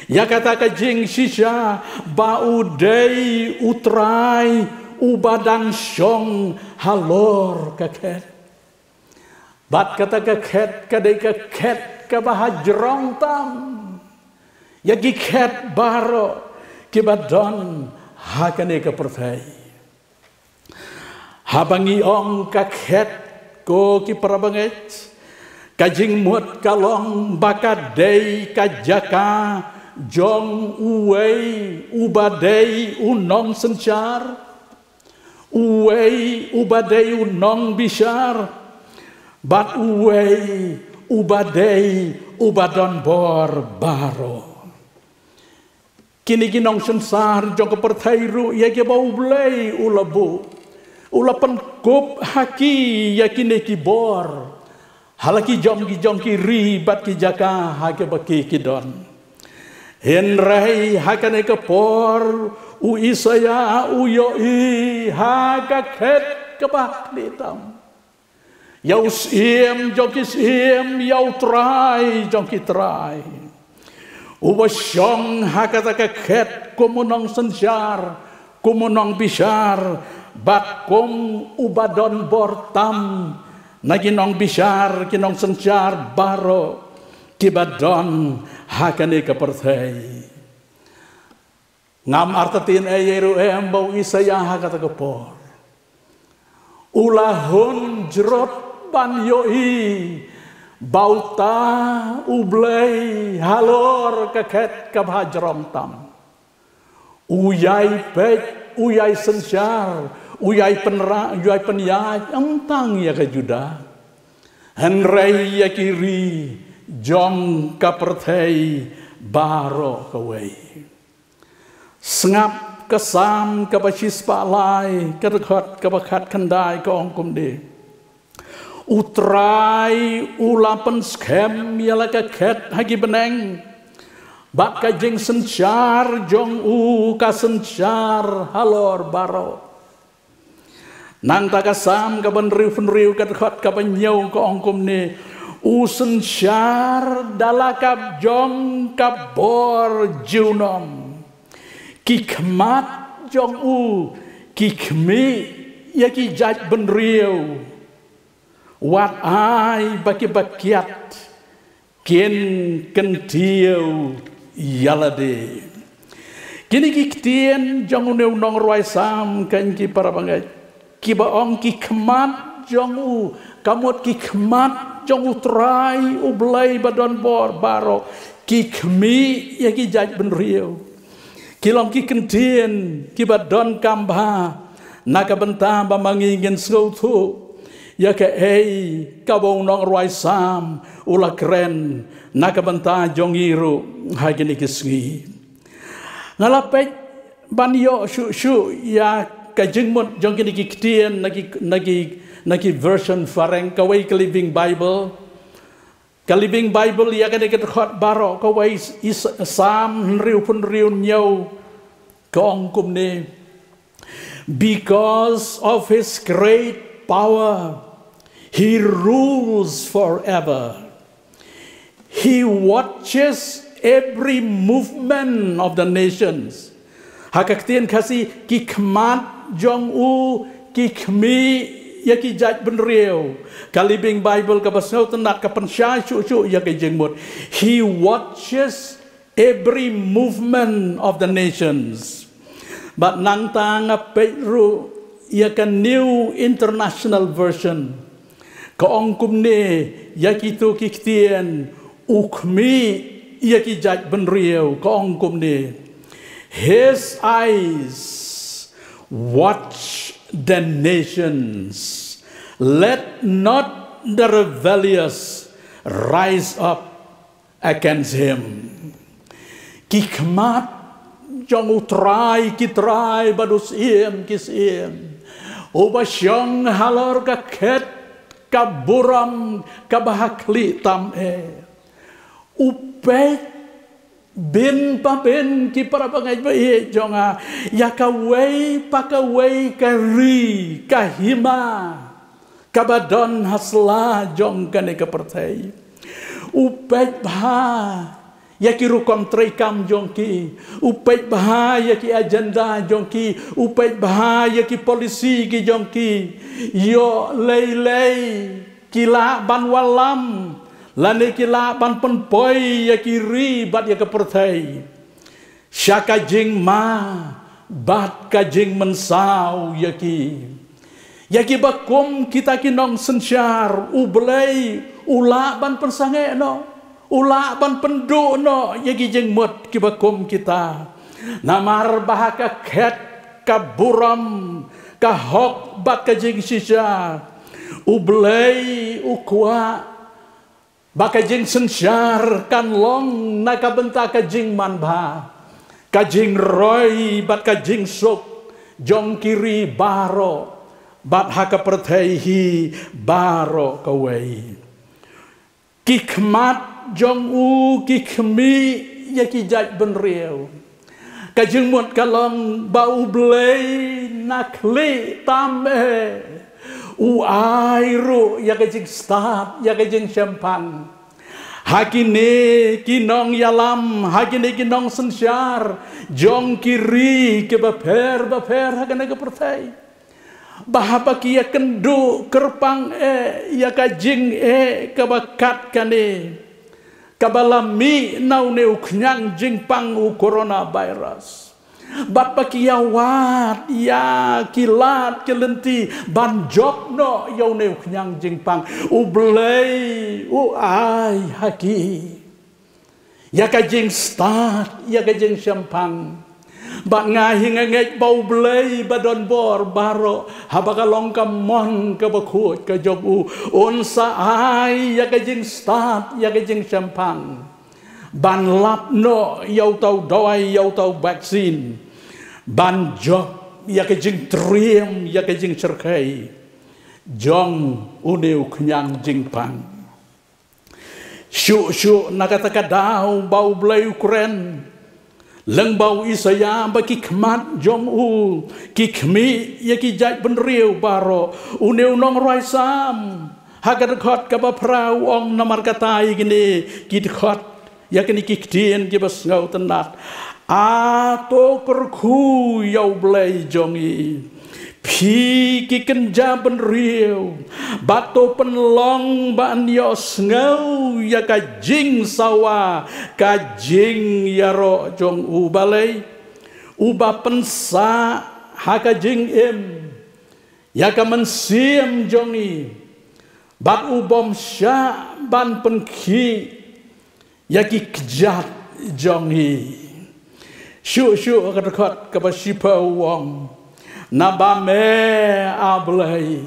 ïa kata ka jingshisha ba u dei u Trai uba dang shong halor ka khet. Bad kata ka khet ka dei ka khet kaba ha jrong tam ïa ki khet baroh kiba don ha kane ka pyrthei. Haba ngi ong ka khet, ko ki para bangeit, ka jingmut ka long ba ka dei ka jaka jong uwei uba dei u nongsynshar, uwei uba dei u nongbishar, bad uwei uba dei uba don bor baroh. Kine ki nongsynshar jong ka pyrthei ruh ïa kiba u Blei u la buh, u la pynkup ha ki ïa kine ki bor ha la ki jong ki jong ki ri bad ki jaka ha kiba ki ki don. Hynrei ha kane ka por u Isaia u ïohi ha ka khet kaba khlieh tam ïa u Syiem jong ki syiem, ïa u Trai jong ki trai, uba shong ha kata ka khet kum u nongsynshar, kum u nongbishar, bad kum uba don bor tam na ki nongbishar, ki nongsynshar baroh kiba don ha kane ka pyrthei. Ngam artatien ei ei ruh em ba u Isaia ha kata ka por u la hun jrot ban ïohi ba uta u Blei halor ka khet kaba ha jrong tam u ïai peit, u ïai synshar, u ïai pynra, u ïai pynïaid ym tang ïa ka Juda, hynrei ïa ki ri jong ka pyrthei baroh kawei. Sngap ka Salm kaba shispah lai, ka dkhot kaba khatkhyndai ka ong kumne: U Trai u la pynskhem ïa la ka khet ha ki bneng, bad ka jingsynshar jong u ka synshar halor baroh. Nangta ka Salm kaba hynriewphew hynriew, ka dkhot kaba hynñiew ka ong kumne: U synshar da la ka jong ka bor junom. Ki khmat jong u ki khmih ïa ki jaitbynriew. Wat ai ba kiba kiad kin kyntiew ïa lade. Kine ki ktien jong une u nongrwai Salm, ko ki para bangeit, kiba ong ki khmat jong u, ka mut ki khmat jong u Trai u Blei ba don bor baroh, ki khmih ïa ki jaitbynriew. Ki long ki ktien kiba donkam bha na ka bynta ba ma ngi ngin sngewthuh ïa kaei kaba u nongrwai Salm u la kren na ka bynta jong ngi ruh ha kine ki sngi. Nga la peit ban ïoh shuh shuh ïa ka jingmut jong kine ki ktien na ki, na ki, na ki version phareng, kawei ka Living Bible. Ka Living Bible ïa kane ka dkhot baroh kawei, Salm hynriewphew hynriew, hynñiew, ka ong kumne: Because of his great power, he rules forever. He watches every movement of the nations. Ha ka ktien Khasi, ki khmat jong u ki khmih ïa ki jaitbynriew. Ka Living Bible kaba sngewtynnat ka pynshai shuh shuh ïa ka jingmut: He watches every movement of the nations. Bad nangta nga peit ruh ïa ka New International Version, ka ong kumne ïa kito ki ktien u khmih ïa ki jaitbynriew, ka ong kumne: His eyes watch the nations. Let not the rebellious Rise up against him. Ki khmat jong U Trai ki trai bad U Syiem ki syiem, uba shong halor ka khet ka burom kaba ha khlieh tam eh, u peit bin pa bin, ki para bangeit ba ïeit jong nga, ïa kawei pa kawei ka ri, ka hima kaba don ha sla jong kane ka pyrthei. U peit bha ïa ki rukom treikam jong ki, u peit bha ïa ki agenda jong ki, u peit bha ïa ki policy ki jong ki. Ïoh lei lei ki lah ban wallam lane ki lah ban pynpoi ïa ki ri bad ïa ka pyrthei sha ka jingma bad ka jingmynsaw ïa ki. Ïa kiba kum kita ki nongsynshar, U Blei u lah ban pynsangeh noh, u lah ban pynduh noh ïa ki jingmut kiba kum kita. Namar ba ha ka khet ka burom, ka hok bad ka jingshisha, U Blei u kwah ba ka jingsynshar kan long na ka bynta ka jingmanbha, ka jingroi bad ka jingsuk jong ki ri baroh bad ha ka pyrthei hi baroh kawei. Ki khmat jong u ki khmih ïa ki jaitbynriew. Ka jingmut ka long ba U Blei na khlieh tam eh u ai ruh ïa ka jingstad, ïa ka jingshemphang ha kine ki nongïalam, ha kine ki nongsynshar jong ki ri kiba pher bapher ha kane ka pyrthei. Ba haba ki ïakynduh kyrpang eh ïa ka jingeh kaba kat kane, kaba la mih na une u khñiang jingpang u coronavirus, bad ba ki ïawad ïa ki lad ki lynti ban jop noh ïa une u khñiang jingpang, U Blei u ai ha ki ïa ka jingstad, ïa ka jingshemphang. Bad nga hi nga ngeit ba U Blei ba don bor baroh, haba ka long ka mon kaba khuid ka jong u, un sa ai ïa ka jingstad, ïa ka jingshemphang ban lap noh ïa uta u dawai, ïa uta u vaccine, ban jop ïa ka jingtriem, ïa ka jingshyrkhei jong une u khñiang jingpang. Shuh shuh na kata ka daw ba U Blei u kren lyngba u Isaïah ba ki khmat jong u ki khmih ïa ki jaitbynriew baroh, une u nongrwai Salm ha ka dkhot kaba phra u ong namar kata ïa kine ki dkhot, ïa kine ki ktien kiba sngewtynnat: A to kyrkhu ïa U Blei jong ngi, phi ki kynja bynriew, bad to pynlong ba yn ïohsngew ïa ka jingsawa, ka jingïaroh jong u. Balei? Uba pynsah ha ka jingim ïa ka mynsiem jong ngi, bad u bym shah ban pynkhih ïa ki kjat jong ngi. Shuh shuh ka dkhot kaba shiphew u ong: Naba me, A Blei,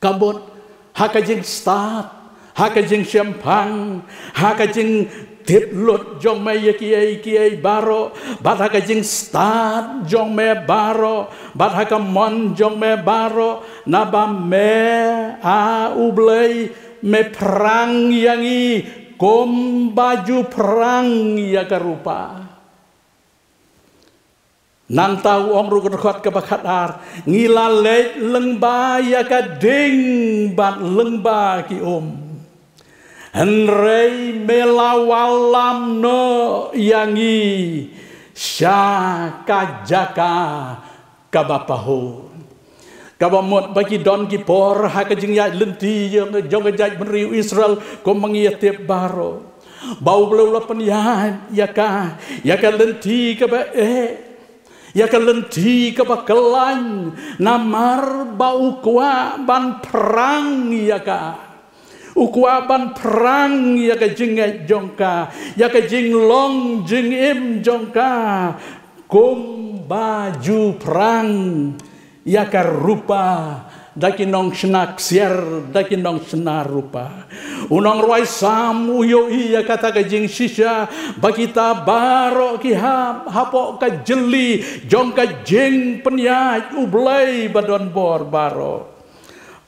ka mut ha ka jingstad, ha ka jingshemphang, ha ka jingtip lut jong me ïa kiei kiei baroh, bad ha ka jingstad jong me baroh, bad ha ka mon jong me baroh, naba me, A U Blei, me phrang ïa ngi kumba ju phrang ïa ka rupa. Nangta u ong ruh ka dkhot kaba khatar: Ngi la leit lyngba ïa ka ding bad lyngba ki um, hynrei me la wallam noh ïa ngi sha ka jaka kaba pahuh. Kaba mut ba ki don ki por ha ka jingïaid lynti jong, jong ka jaitbynriew Israel, kum ma ngi ïa tip baroh, ba U Blei u la pynïaid ïa ka, ïa ka lynti kaba eh, ïa ka lynti kaba khlaiñ, namar ba u kwah ban phrang ïa ka. U kwah ban phrang ïa ka jingngeit jong ka, ïa ka jinglong jingim jong ka, kumba ju phrang ïa ka rupa da ki nongshna ksiar, da ki nongshna rupa. U nongrwai Salm u ïohi ïa kata ka jingshisha, ba kita baroh ki hap hapoh ka jylli jong ka jingpynïaid U Blei ba don bor baroh.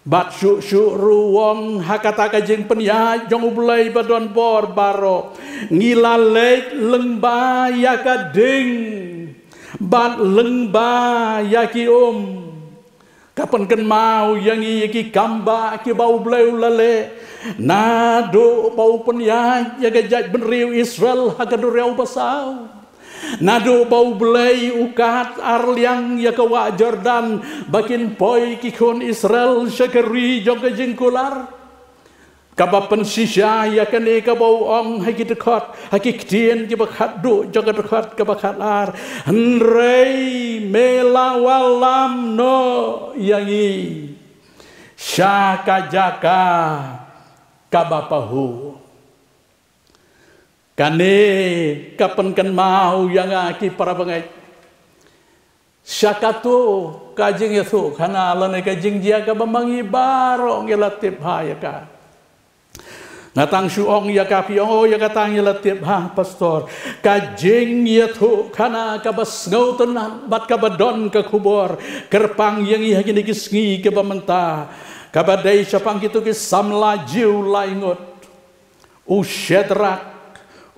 Bad shuh shuh ruh u ong ha kata ka jingpynïaid jong U Blei ba don bor baroh, ngi la leit lyngba ïa ka ding bad lyngba ïa ki um. Ka pynkynmaw ïa ngi ïa ki kam ba kiba U Blei u la leh, naduh ba u pynïaid ïa ka jaitbynriew Israel ha ka duriaw basaw, naduh ba U Blei u kat arliang ïa ka wah Jordan ba kin poi ki khun Israel sha ka ri jong ka jingkular. Kaba pynshisha ïa kane kaba u ong ha ki dkhot, ha ki ktien kiba khatduh jong ka dkhot kaba khatar: Hynrei me la wallam noh ïa ngi sha ka jaka kaba pahuh. Kane ka pynkynmaw ïa nga, ki para bangeit, sha kato ka jingïathuhkhana lane ka jingjia kaba ma ngi baroh ngi la tip bha ïa ka. Nga tang shu ong ïa ka, phi ong, "Oh, ïa kata ngi la tip bha, Pastor." Ka jingïathuhkhana kaba sngewtynnat bad kaba don ka khubor kyrpang ïa ngi ha kine ki sngi kiba mynta, kaba dei shaphang kito ki samla Jiw laingut, u Shadrak,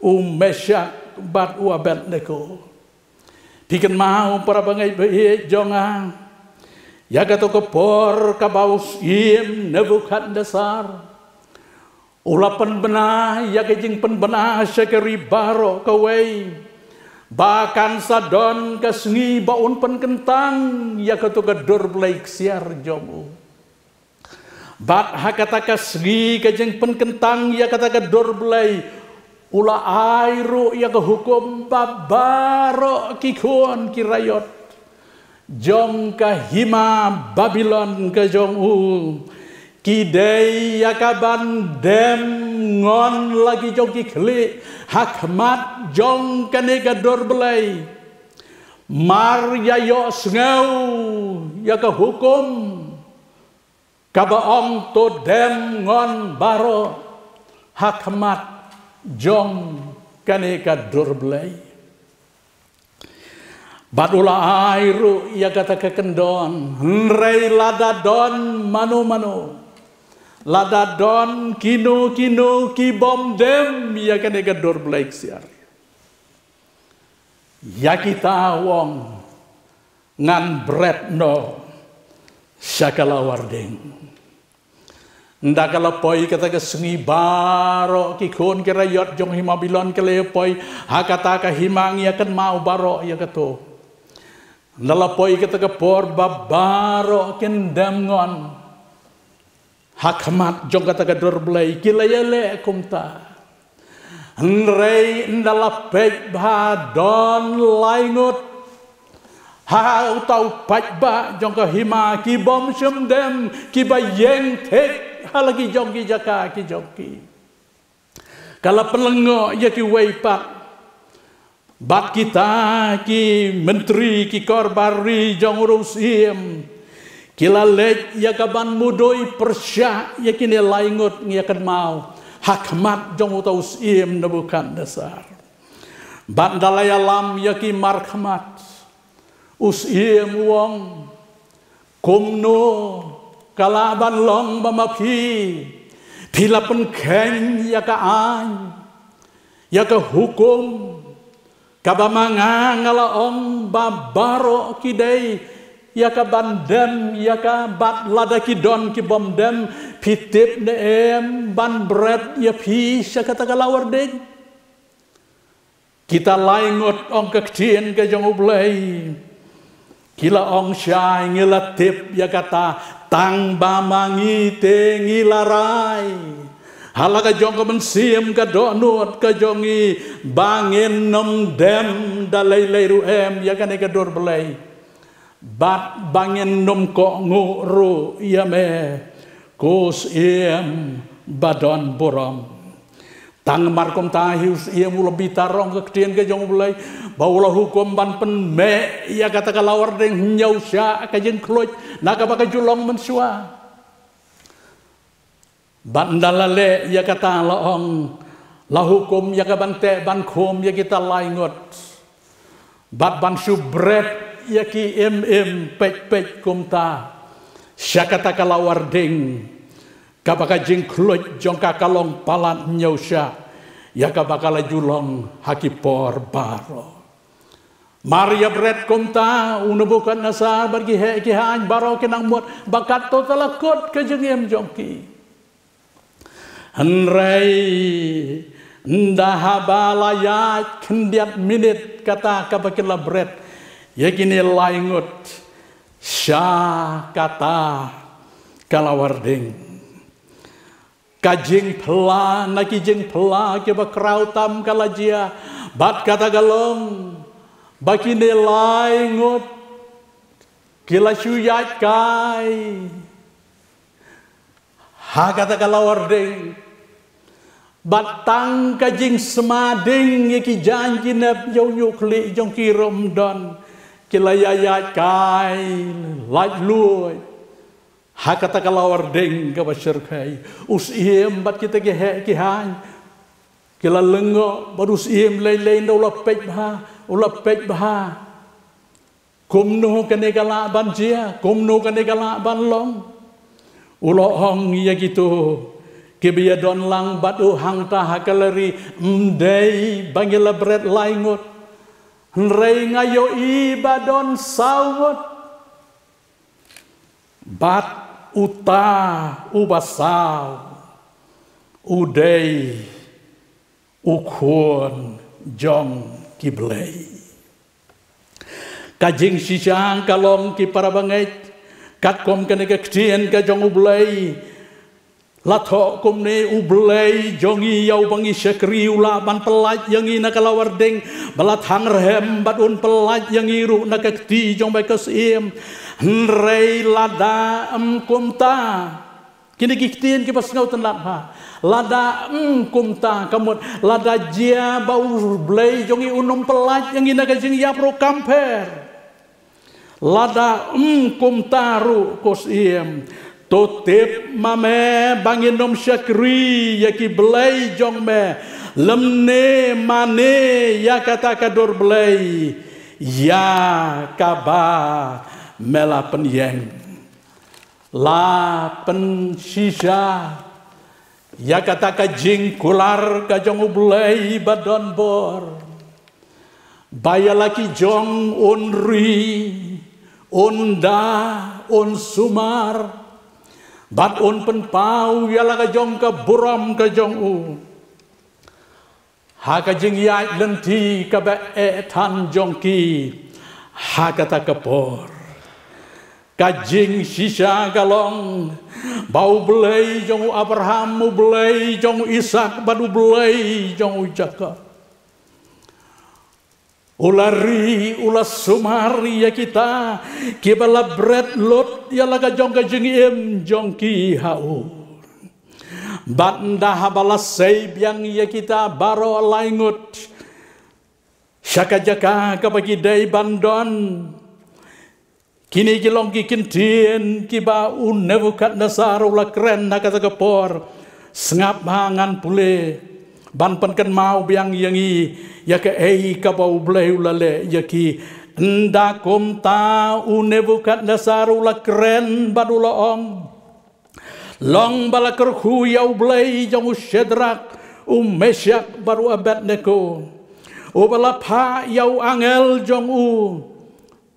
u Meshak bad u Abednego. Phi kynmaw, para bangeit ba ïeit jong nga, ïa kato ka por kaba u syiem Nebukadnesar u la pynbna ïa ka jingpynbna sha ka ri baroh kawei, ba kan sa don ka sngi ba un pynkyntang ïa kato ka dur blei ksiar jong u. Bad ha kata ka sngi ka jingpynkyntang ïa kata ka dur blei, u la ai ruh ïa ka hukum ba baroh ki khun ki raiot jong ka hima Babilon ka jong u, ki dei ïa ka ban dem ngon la ki jong ki khlieh ha khmat jong kane ka dur blei. Mar ïa ïohsngew ïa ka hukum kaba ong to dem ngon baroh ha khmat jong kane ka dur blei. Bad u la ai ruh ïa kata ka kyndon, hynrei lada don mano mano, lada don kino kino kibym dem ïa kane ka dur blei ksiar, ïa kita, u ong, ngan bret noh sha ka lawar ding. Ynda ka la poi kata ka sngi, baroh ki khun ki raiot jong hima Babilon ki la poi ha kata ka hima, ngi ïa kynmaw baroh ïa kato. Ynda la poi kata ka por ba baroh kin dem ngon ha khmat jong kata ka dur blei, ki la ïaleh kumta. Hynrei ynda la peit bha, don laingut ha uta u paidbah jong ka hima kibym shym dem, kiba ïeng thik ha la ki jong ki jaka ki jong ki. Ka la pynlyngngoh ïa kiwei pat. Bad kita ki myntri, ki kor bar ri jong u syiem, ki la leit ïa ka ban mudui pyrshah ïa kine laingut, ngi ïa kynmaw, ha khmat jong uta u syiem Nebukadnesar. Bad ynda la ïalam ïa ki markhmat, u syiem u ong, kumno ka lah ban long ba ma phi, phi la pynkheiñ ïa ka aiñ, ïa ka hukum, kaba ma nga nga la ong ba baroh ki dei ïa ka ban dem ïa ka, bad lada ki don kibym dem, phi tip ne em ban bret ïa phi sha kata ka lawar ding? Kita laingut, ong ka ktien ka jong U Blei, ki la ong shai, ngi la tip ïa kata, tang ba ma ngi te ngi la rai ha la ka jong ka mynsiem ka dohnud ka jong ngi, ba ngin ym dem da lei lei ruh em ïa kane ka dur blei, bad ba ngin ym kohnguh ruh ïa me, ko syiem ba don burom. Tang mar kumta hi u Syiem u la bitar ong ka ktien ka jong U Blei, ba u la hukum ban pynmeh ïa kata ka lawar ding hynñiew shah ka jingkhluit na kaba ka ju long mynshuwa. Bad ynda la leh ïa kata la ong, la hukum ïa ka ban teh ban khum ïa kita lai ngut. Bad ban shu bret ïa ki im im peit peit kumta sha kata ka lawar ding, kaba ka jingkhluit jong ka ka long palat hynñiew shah ïa kaba ka la ju long ha ki por baroh. Mar ïa bret kumta, u Nebukadnesar bad ki heh ki haiñ baroh ki nang mut ba katto katne la kut ka jingim jong ki. Hynrei ynda haba la ïaid khyndiat minit kata kaba ki la bret ïa kine lai ngut sha kata ka lawar ding, ka jingphla na ki jingphla kiba khraw tam ka la jia, bad kata ka long ba kine lai ngut ki la shu ïaid kai ha kata ka lawar ding. Bad tang ka jingsma ding ïa ki jaiñ ki nep, ïa u ñiuh khlieh jong ki ruh ym don, ki la ïa ïaid kai laitluid ha kata ka lawar ding kaba shyrkhei. U Syiem bad kita ki heh ki haiñ ki la lyngngoh, bad u Syiem lei lei ynda u la peit bha, u la peit bha. Kumno kane ka lah ban jia, kumno kane ka lah ban long? U la ong ïa kito kiba ïadon lang bad u hangta ha ka lari, ym dei ba ngi la bret lai ngut, hynrei nga ïohi ba don saw ngut. Bad uta uba saw u dei u Khun jong ki blei. Ka jingshisha ka long, ki para bangeit, katkum kane ka ktien ka jong U Blei, la thoh kumne: U Blei jong ngi, ïa uba ngi shakri, u lah ban pyllait ïa ngi na ka lawar ding ba la thang rhem, bad un pyllait ïa ngi ruh na ka kti jong me ko Syiem. Hynrei lada ym kumta, kine ki ktien kiba sngewtynnat ha, lada ym kumta, ka mut lada jia ba U Blei jong ngi un ym pyllait ïa ngi na ka jingïap ruh kam pher. Lada ym kumta ruh ko Syiem, to tip ma me ba ngin ym shakri ïa ki blei jong me, lymne mane ïa kata ka dur blei ïa kaba me la pynïeng. La pynshisha ïa kata ka jingkular ka jong U Blei ba don bor, ba ïa la ki jong un ri, un da, un sumar, bad un pynpaw ïa la ka jong ka burom ka jong u ha ka jingïaid lynti kaba eh than jong ki ha kata ka por. Ka jingshisha ka long ba U Blei jong u Abraham, U Blei jong u Isak, bad U Blei jong u Jakob, u la ri, u la sumar ïa kita kiba la bret lut ïa la ka jong ka jingim jong ki ha u. Bad ynda haba la sei biang ïa kita baroh lai ngut sha ka jaka kaba ki dei ban don, kine ki long ki kyntien kiba u Nebukadnesar u la kren ha kata ka por. Sngap ha, ngan pule ban pynkynmaw biang ïa ngi ïa kaei kaba U Blei u la leh ïa ki. Ynda kumta u Nebukadnesar u la kren bad u la ong: Long ba la kyrkhu ïa U Blei jong u Shadrak, u Meshak, bad u Abednego, uba la phah ïa u angel jong u,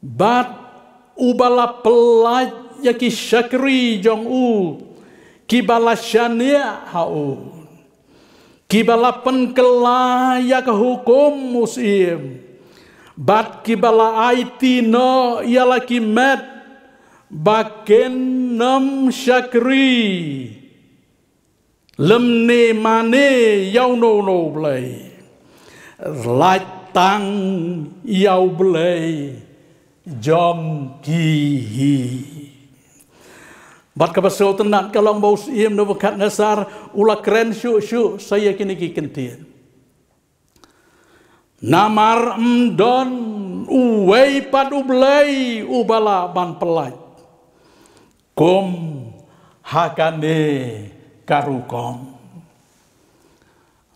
bad uba la pyllait ïa ki shakri jong u kiba la shaniah ha u, kiba la pynkylla ïa ka hukum u Syiem, bad kiba la aiti noh ïa la ki met ba kin ym shakri lymne mane ïa uno uno u blei, lait tang ïa U Blei jong ki hi. Bad kaba sngewtynnat ka long ba u syiem Nebukadnesar u la kren shuh shuh sa ïa kine ki kyntien. Namar ym don uwei pat u Blei uba lah ban pyllait kum ha kane ka rukom.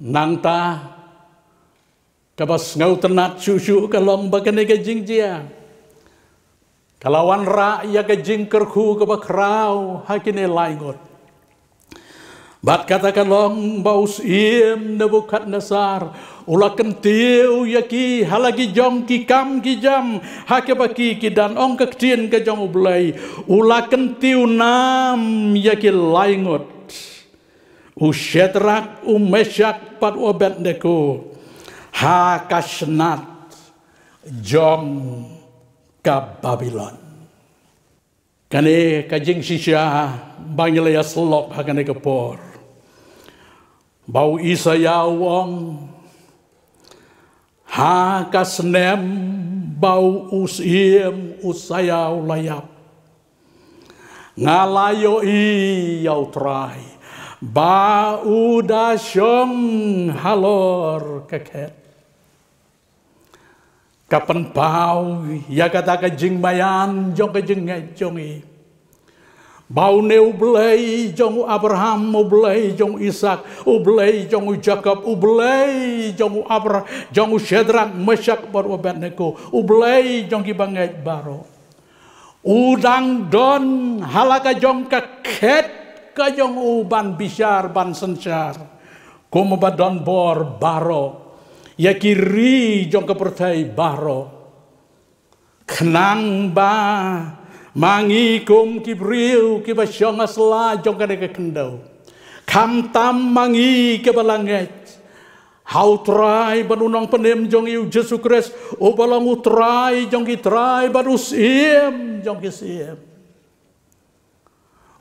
Nangta kaba sngewtynnat shuh shuh ka long ba kane ka jingjia ka la wanrah ïa ka jingkyrkhu kaba khraw ha kine lai ngut. Bad kata ka long ba u syiem Nebukadnesar u la kyntiew ïa ki ha la ki jong ki kam ki jam ha kaba ki ki dang ong ka ktien ka jong u Blei. U la kyntiew nam ïa ki lai ngut, u Shadrak, u Meshak bad u Abednego ha ka shnat jong ka Babilon. Kane ka jingshisha ba ngi la ïa syllok ha kane ka por. Ba u Isaïah u ong, ha ka snem ba u syiem Usaïah u la ïap, nga la ïohi ïa u Trai ba u da shong halor ka khet. Ka pynpaw ïa kata ka jingmaïan jong ka jingngeit jong i, ba une u Blei jong u Abraham, u Blei jong u Isak, u Blei jong u Jakob, u Blei jong u Abra jong u Shadrak, Meshak bad u Abednego, u Blei jong ki bangeit baroh, u dang don ha la ka jong ka khet ka jong u ban bishar ban synshar kum ba don bor baroh ïa ki ri jong ka pyrthei baroh. Khnang ba ma ngi kum ki briew kiba shong ha sla jong kane ka khyndew, khamtam ma ngi kiba la ngeit ha u Trai bad u Nongpynim jong i u Jisu Khrist, uba long u Trai jong ki trai bad u Syiem jong ki syiem,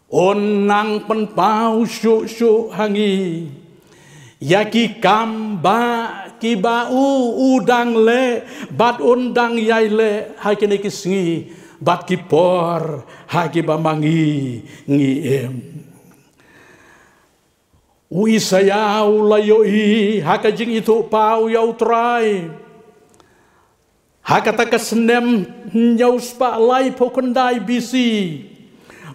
un nang pynpaw shuh shuh ha ngi ïa ki kam ba kiba u u dang leh bad un dang ïai leh ha kine ki sngi bad ki por ha kiba ma ngi ngi im. U Isaïah u la ïohi ha ka jingithuhpaw ïa u Trai ha kata ka snem hynñiew spah laiphew khyndai B C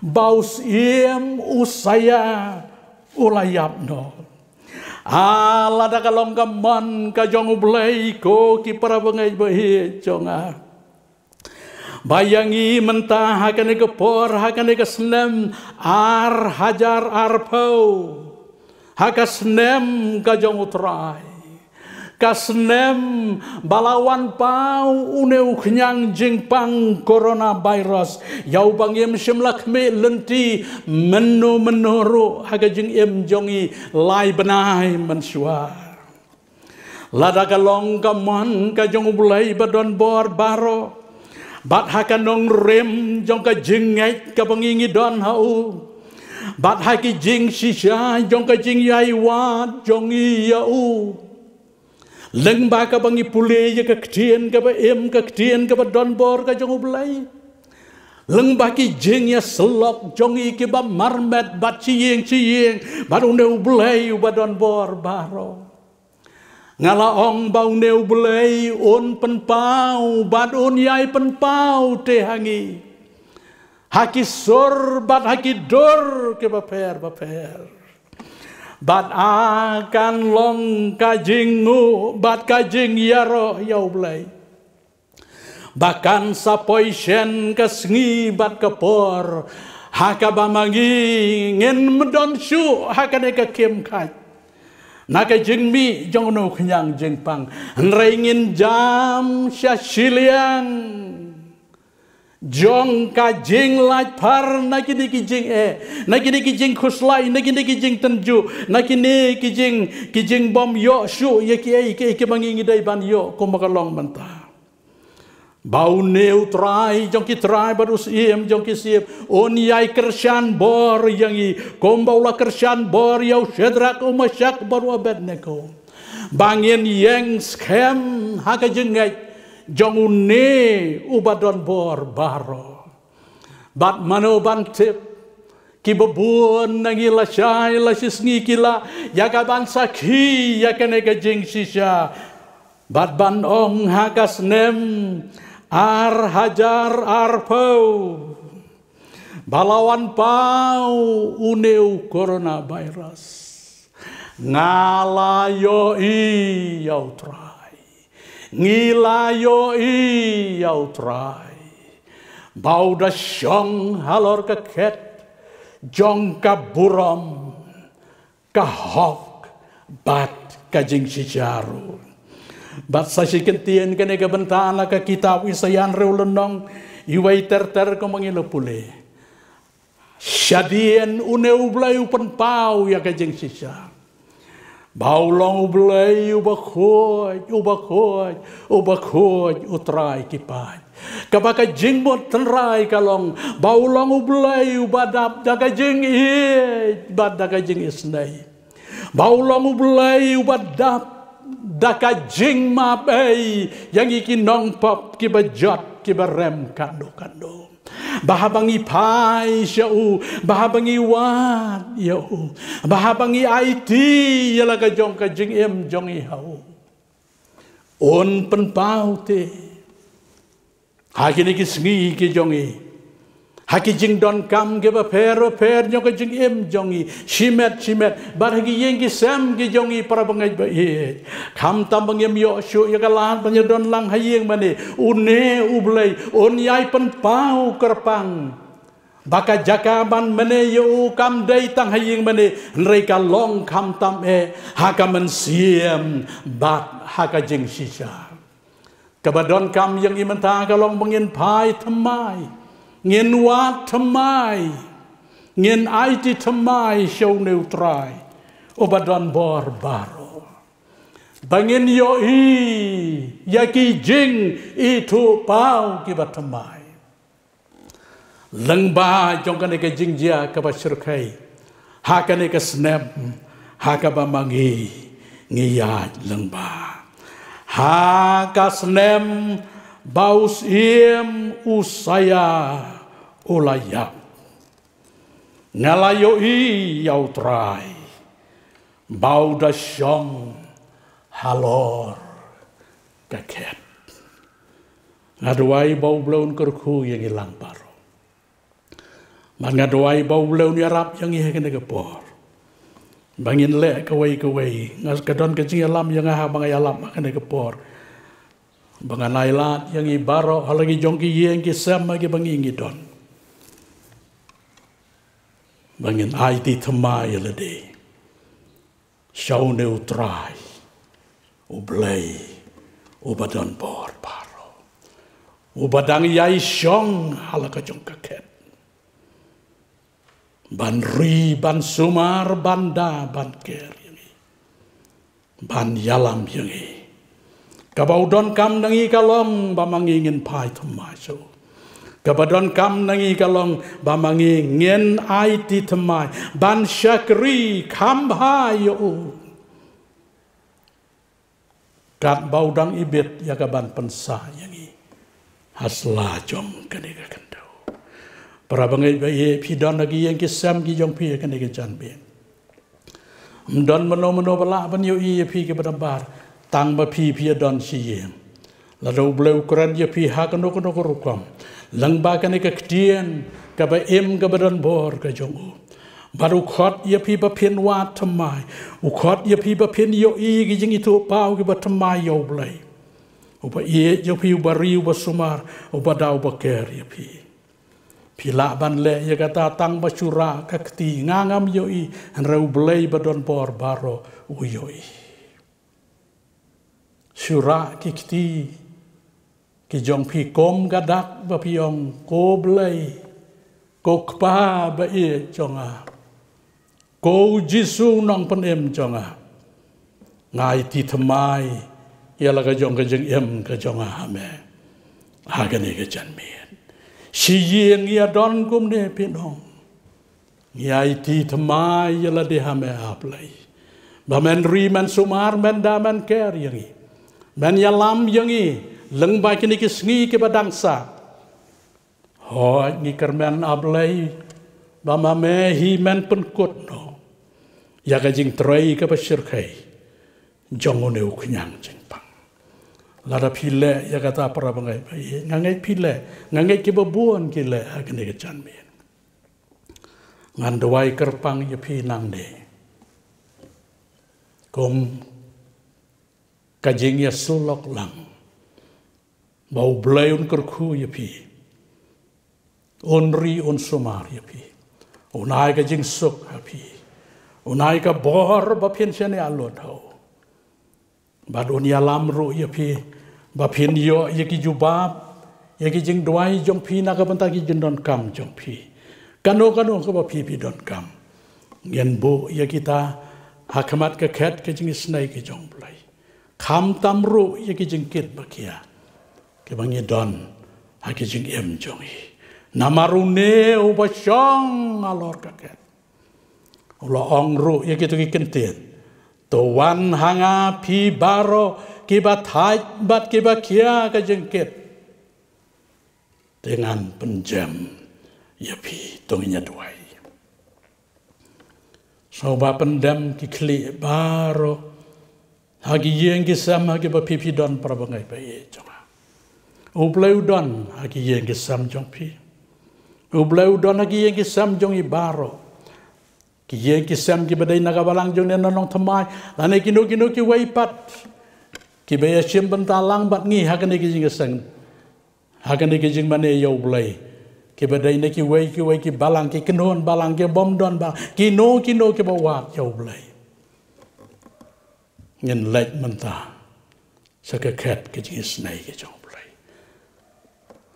ba u Syiem Usaïah u la ïap noh. A lada ka long ka mon ka jong u Blei, ko ki para bangeit ba ïeit jong nga, ba ïa ngi mynta ha kane ka por, ha kane ka snem ar hajar arphew, ha ka snem ka jong u Trai, ka snem ba la wan paw une u khñiang jingpang coronavirus ïa uba ngim shym la khmih lynti mynno mynno ruh ha ka jingim jong ngi lai bnai mynshuwa. Lada ka long ka mon ka jong u Blei ba don bor baroh, bad ha ka nongrim jong ka jingngeit kaba ngi ngi don ha u, bad ha ki jingshisha jong ka jingïai wad jong ngi ïa u, lyngba kaba ngi pule ïa ka ktien kaba im, ka ktien kaba don bor ka jong u Blei, lyngba ki jingïasyllok jong ngi kiba marmet bad shi ïing shi ïing bad une u Blei uba don bor baroh, nga la ong ba une u Blei un pynpaw bad un ïai pynpaw te ha ngi ha ki sur bad ha ki dur kiba pher ba pher. Bad a kan long ka jingnguh bad ka jingïaroh ïa u Blei ba kan sa poi shen ka sngi bad ka por ha kaba ma ngi ngin ym don shuh ha kane ka khim khat na ka jingmih jong une u khñiang jingpang, hynrei ngin jam sha shiliang jong ka jinglait phar na kine ki jingeh, na kine ki jingkhuslai, na kine ki jingtynjuh, na kine ki jing, ki jingbym ïoh shuh ïa kiei kiei kiba ngi ngi dei ban ïoh, kumba ka long mynta. Ba une u Trai jong ki trai bad u Syiem jong ki syiem un ïai kyrshan bor ïa ngi kumba u la kyrshan bor ïa u Shadrak, u Meshak bad u Abednego, ba ngin ïeng skhem ha ka jingngeit jong une uba don bor baroh. Bad mano ban tip Kiba bun na ngi lashai lashisngi ki lah ïa kaban sakhi ïa kane ka jingshisha. Bad ban ong ha ka snem ar hajar arphew ba la wan paw une u coronavirus, nga la ïohi ïa U Trai. Ngi la ïohi ïa U Trai ba u da shong halor ka khet jong ka burom, ka hok bad ka jingshisha ruh. Bad sa shi kyntien kane ka bynta na ka kitab Isaïah hynriew lynnong, iwei ter ter kumba ngi la pule. Shadien une U Blei u pynpaw ïa ka jingshisha ba u long U Blei uba khuid, uba khuid, uba khuid, U Trai ki paid. Kaba ka jingmut tynrai ka long ba u long U Blei uba dap da ka jingïeit bad da ka jingisnei. Ba u long U Blei uba dap da ka jingmap ei ïa ngi ki nongpop kiba jot kiba rem katno katno. Ba haba ngi phai sha u, ba haba ngi wad ïa u, ba haba ngi aiti ïa la ka jong ka jingim jong ngi ha u, un pynpaw te ha kine ki sngi ki jong ngi, ha ki jingdonkam kiba pher ba pher jong ka jingim jong ngi, shimet shimet, bad ha ki ïing ki sem ki jong ngi, para bangeit ba ïeit. Khamtam ba ngim ïoh shuh ïa ka lad ban ïadon lang ha ïing mane, une U Blei un ïai pynpaw kyrpang ba ka jaka ban mane ïa u kam dei tang ha ïing mane, hynrei ka long khamtam eh ha ka mynsiem bad ha ka jingshisha. Kaba donkam ïa ngi mynta ka long ba ngin phai thymmai, ngin wad thymmai, ngin aiti thymmai sha une U Trai uba don bor baroh, ba ngin ïohi ïa ki jingithuhpaw kiba thymmai. Lyngba jong kane ka jingjia kaba shyrkhei ha kane ka snem, ha kaba ma ngi ngi ïaid lyngba, ha ka snem ba u syiem Usaïah u la ïap, nga la ïohi ïa U Trai ba u da shong halor ka khet. Nga duwai ba U Blei un kyrkhu ïa ngi lang baroh. Bad nga duwai ba U Blei un ïarap ïa ngi ha kane ka por ba ngin leh kawei kawei. Nga ka don ka jingïalam ïa nga ha ba nga ïalap ha kane ka por, ba ngan ailad ïa ngi baroh ha la ki jong ki ïing ki sem ha kiba ngi ngi don, ba ngin aiti thymmai ïa lade sha une U Trai U Blei uba don bor baroh, uba dang ïai shong ha la ka jong ka khet ban ri, ban sumar, ban da, ban ker ïa ngi, ban ïalam ïa ngi. Kaba u donkam na ngi ka long ba ma ngi ngin phai thymmai sha u. Kaba donkam na ngi ka long ba ma ngi ngin aiti thymmai ban shakri kham bha ïa u, katba u dang ibit ïa ka ban pynsah ïa ngi ha sla jong kane ka khyndew. Para bangeit ba ïeit, phi don ha ki ïing ki sem ki jong phi ha kane ka janmiet. Ym don mano mano ba lah ban ïohi ïa phi kiba dang bar, tang ba phi phi ïa don shi ïing. Lada U Blei u kren ïa phi ha kano kano ka rukom lyngba kane ka ktien kaba im kaba don bor ka jong u, bad u khot ïa phi ba phin wad thymmai, u khot ïa phi ba phin ïohi ki jingithuhpaw kiba thymmai ïa U Blei uba ïeit ïa phi, uba ri, uba sumar, uba da, uba ker ïa phi. Phi lah ban leh ïa kata tang ba shu rah ka kti, nga ngam ïohi, hynrei U Blei ba don bor baroh u ïohi. Shu rah ki kti ki jong phi kum ka dak ba phi ong, ko Blei, ko Kpa ba ïeit jong nga, ko Jisu Nongpynim jong nga, nga aiti thymmai ïa la ka jong ka jingim ka jong nga ha me ha kane ka janmiet. Shi ïing ïa don kumne, phin ong, ngi aiti thymmai ïa lade ha me, A Blei, ba men ri, men sumar, men da, men ker ïa ngi, men ïalam ïa ngi lyngba kine ki sngi kiba dang sah. Hooid, ngi kyrmen, A Blei, ba ma me hi men pynkut noh ïa ka jingtrei kaba shyrkhei jong une u khñiang jingpang. Lada phi leh ïa kata, para bangeit ba ïeit, nga ngeit phi leh, nga ngeit kiba bun ki leh ha kane ka janmiet. Ngan duwai kyrpang ïa phi nangne kum ka jingïasyllok lang ba U Blei un kyrkhu ïa phi, un ri un sumar ïa phi, un ai ka jingsuk ha phi, un ai ka bor ba phin shaniah lut ha u. Bad un ïalam ruh ïa phi ba phin ïoh ïa ki jubab ïa ki jingduwai jong phi na ka bynta ki jingdonkam jong phi. Kano kano kaba phi phi donkam, ngin buh ïa kita ha khmat ka khet ka jingisynei ka jong U Blei. Khamtam ruh ïa ki jingkit ba khia kiba ngi don ha ki jingim jong ngi. Namar une uba shong halor ka khet u la ong ruh ïa kito ki kyntien: To wan ha nga phi baroh kiba thait bad kiba khia ka jingkit, te ngan pynjem ïa phi. To ngin ïa duwai. Sngewbha pyndem ki khlieh baroh ha ki ïing ki sem ha kiba phi phi don, para bangeit ba ïeit jong nga. U Blei u don ha ki ïing ki sem jong phi. U Blei u don ha ki ïing ki sem jong ngi baroh. Ki ïing ki sem kiba dei na ka balang jong ngi na Nongthymmai lane kino kino kiwei pat kiba ïashim bynta lang bad ngi ha kane ka jingïaseng, ha kane ka jingmane ïa U Blei, kiba dei na kiwei kiwei ki balang, ki kynhun balang, ki bym don balang, kino kino kiba wad ïa U Blei, ngin leit mynta sha ka khet ka jingisynei ka jong U Blei.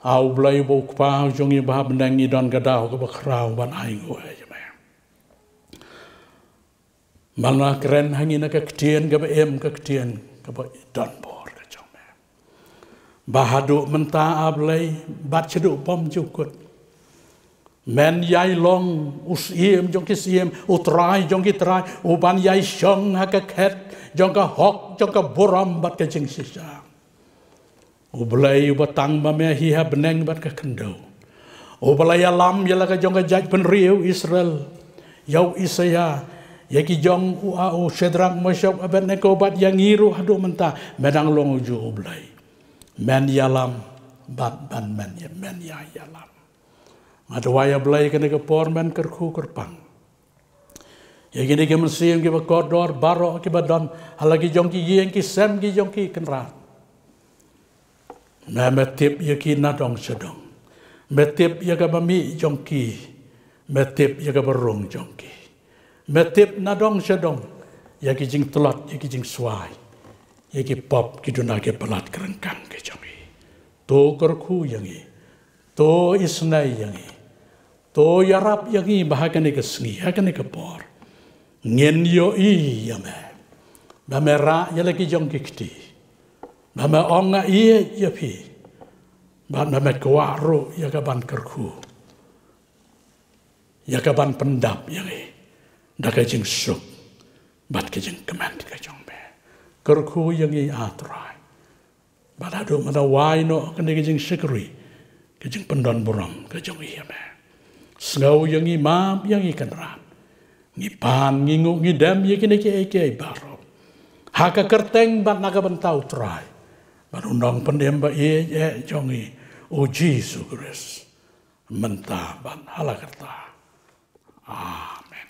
A U Blei uba U Kpa jong ngi uba ha bneng, ngi don ka daw kaba khraw ban ainguh ïa me. Ba la kren ha ngi na ka ktien kaba im, ka ktien kaba don bor ka jong me, ba haduh mynta, A Blei, bad shaduh bymjukut, men ïai long U Syiem jong ki syiem, U Trai jong ki trai, uban ïai shong ha ka khet jong ka hok, jong ka burom bad ka jingshisha. U Blei uba tang ba me hi ha bneng bad ka khyndew, uba la ïalam ïa la ka jong ka jaitbynriew Israel, ïa u Isaïah, ïa ki jong u, a, u Shadrak, Meshak, Abednego, bad ïa ngi ruh haduh mynta, me dang long uju U Blei. Men ïalam bad ban men ïa, men ïa ïalam. Nga duwai, A Blei, kane ka por men kyrkhu kyrpang ïa kine ki mynsiem kiba kordor baroh kiba don ha la ki jong ki ïing ki sem ki jong ki, Kynrad. Me, me tip ïa ki nadong shadong. Me tip ïa kaba mih jong ki. Me tip ïa kaba rung jong ki. Me tip nadong shadong ïa ki jingtlot, ïa ki jingswai, ïa ki pop, ki duna ki palat, ki ryngkang ki jong ngi. To kyrkhu ïa ngi. To isynei ïa ngi. To ïarap ïa ngi ba ha kane ka sngi, ha kane ka por, ngin ïohi ïa me, ba me rah ïa la ki jong ki kti, ba me ong nga ïeit ïa phi, bad ba me kwah ruh ïa ka ban kyrkhu, ïa ka ban pyndap ïa ngi da ka jingsuk bad ka jingkmen ka jong me. Kyrkhu ïa ngi, A Trai. Bad haduh mynta wai noh kane ka jingshakri, ka jingpyndonburom ka jong ngi ïa me. Sngew ïa ngi, map ïa ngi, Kynrad. Ngi pan, ngi nguh, ngi dem ïa kine kiei kiei baroh ha ka kyrteng bad na ka bynta U Trai bad U Nongpynim ba ïeit eh jong ngi, U Jisu Khrist, mynta bad ha la karta. Amen.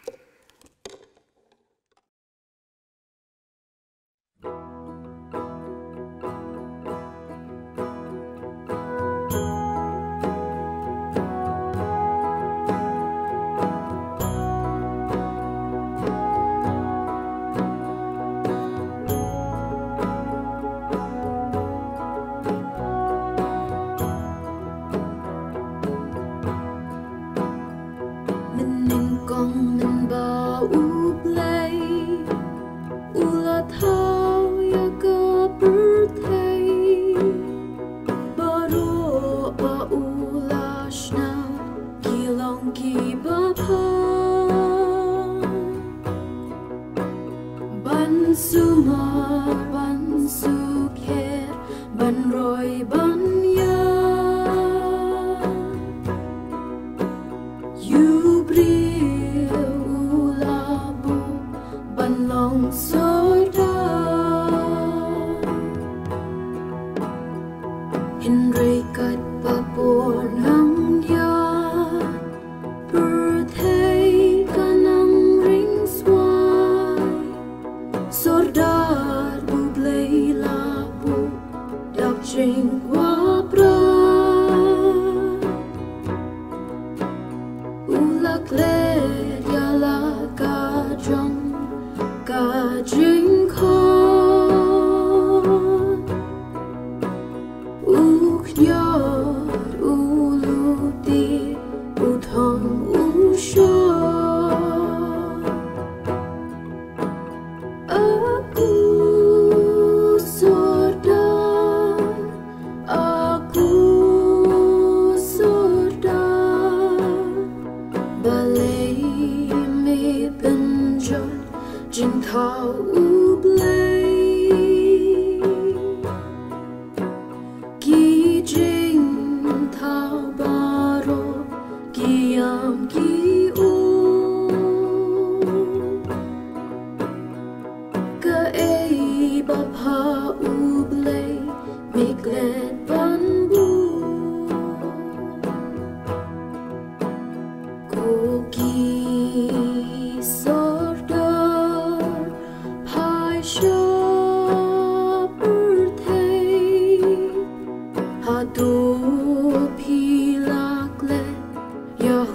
Mynnyngkong mynba U Blei u la thaw ïa ka pyrthei, baroh ba u la shna ki long kiba bha. Ban sumar, ban sukher, ban roi, ban ïa. Ïu bri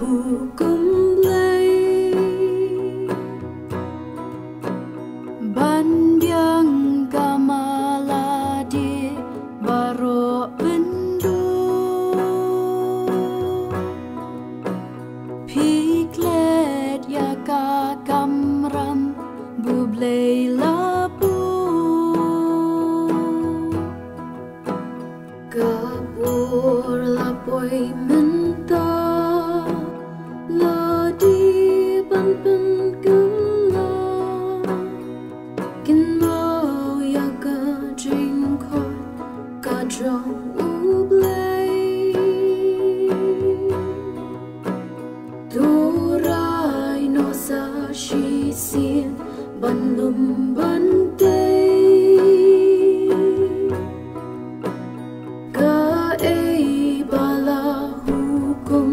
Hukum Blei ban biang ka mala die baroh bynta. Phi klet ïa ka kamram ba U Blei la buh. Ka por la poi mynta, la dei ban pynkylla. Kynmaw ïa ka jingkhot ka jong U Blei. To rai noh sa shisien ban lum ban tei. Kaei ba la hukum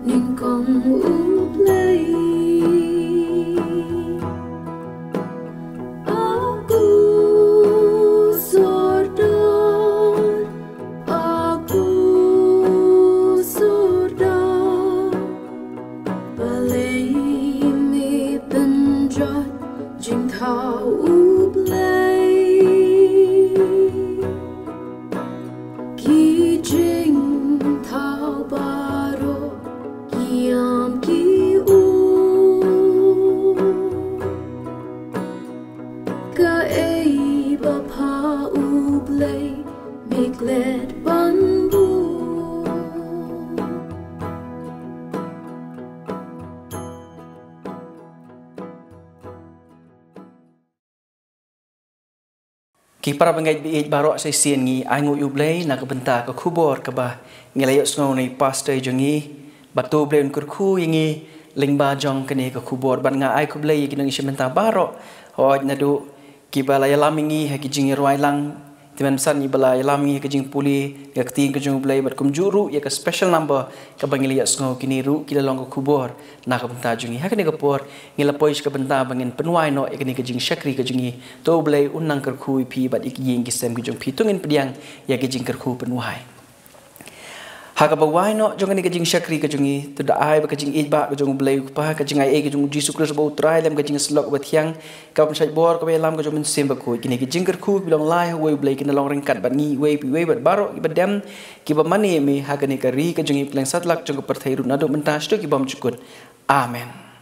nyngkong U Blei. A ku sordar, a ku sordar, balei me pynjot jingthaw U Blei? Ki jingthaw baroh ki ïam ki um. Kaei ba pha U Blei me klet ban buh? Ki para bangeit ba ïeit baroh, sa shisien ngi ai nguh ïa U Blei na ka bynta ka khubor kaba ngi la ïohsngew na i pastor jong ngi. Bad to U Blei un kyrkhu ïa ngi lyngba jong kane ka khubor. Bad nga ai khublei ïa ki nongïashim bynta baroh, hooid naduh kiba la ïalam ïa ngi ha ki jingïarwai lang, tymmen san kiba la ïalam ïa ngi ha ka jingpule ïa ka ktien ka jong U Blei, bad kumjuh ruh ïa ka special number kaba ngi la ïohsngew, kine ruh ki la long ka khubor na ka bynta jong ngi. Ha kane ka por ngi la poi sha ka bynta ba ngin pynwai noh ïa kane ka jingshakri ka jong ngi. To U Blei un nang kyrkhu ïa phi bad ïa ki ïing ki sem ki jong phi. To ngin pdiang ïa ka jingkyrkhu pynwai. Ha kaba wai noh jong kane ka jingshakri ka jong ngi, to da ai ba ka jingïeit ba ka jong U Blei U Kpa, ka jingai ei ka jong U Jisu Khrist ba U Trai, lem ka jingïasyllok ba thiang, ka bym shait bor kaba ïalam ka jong U Mynsiem Bakhuid, kine ki jingkyrkhu kiba long lai ha uwei U Blei kin da long ryngkat bad ngi iwei pa iwei bad baroh kiba dem kiba mane ïa me ha kane ka ri ka jong ngi, pylleng satlak jong ka pyrthei ruh naduh mynta shaduh ki bymjukut. Amen.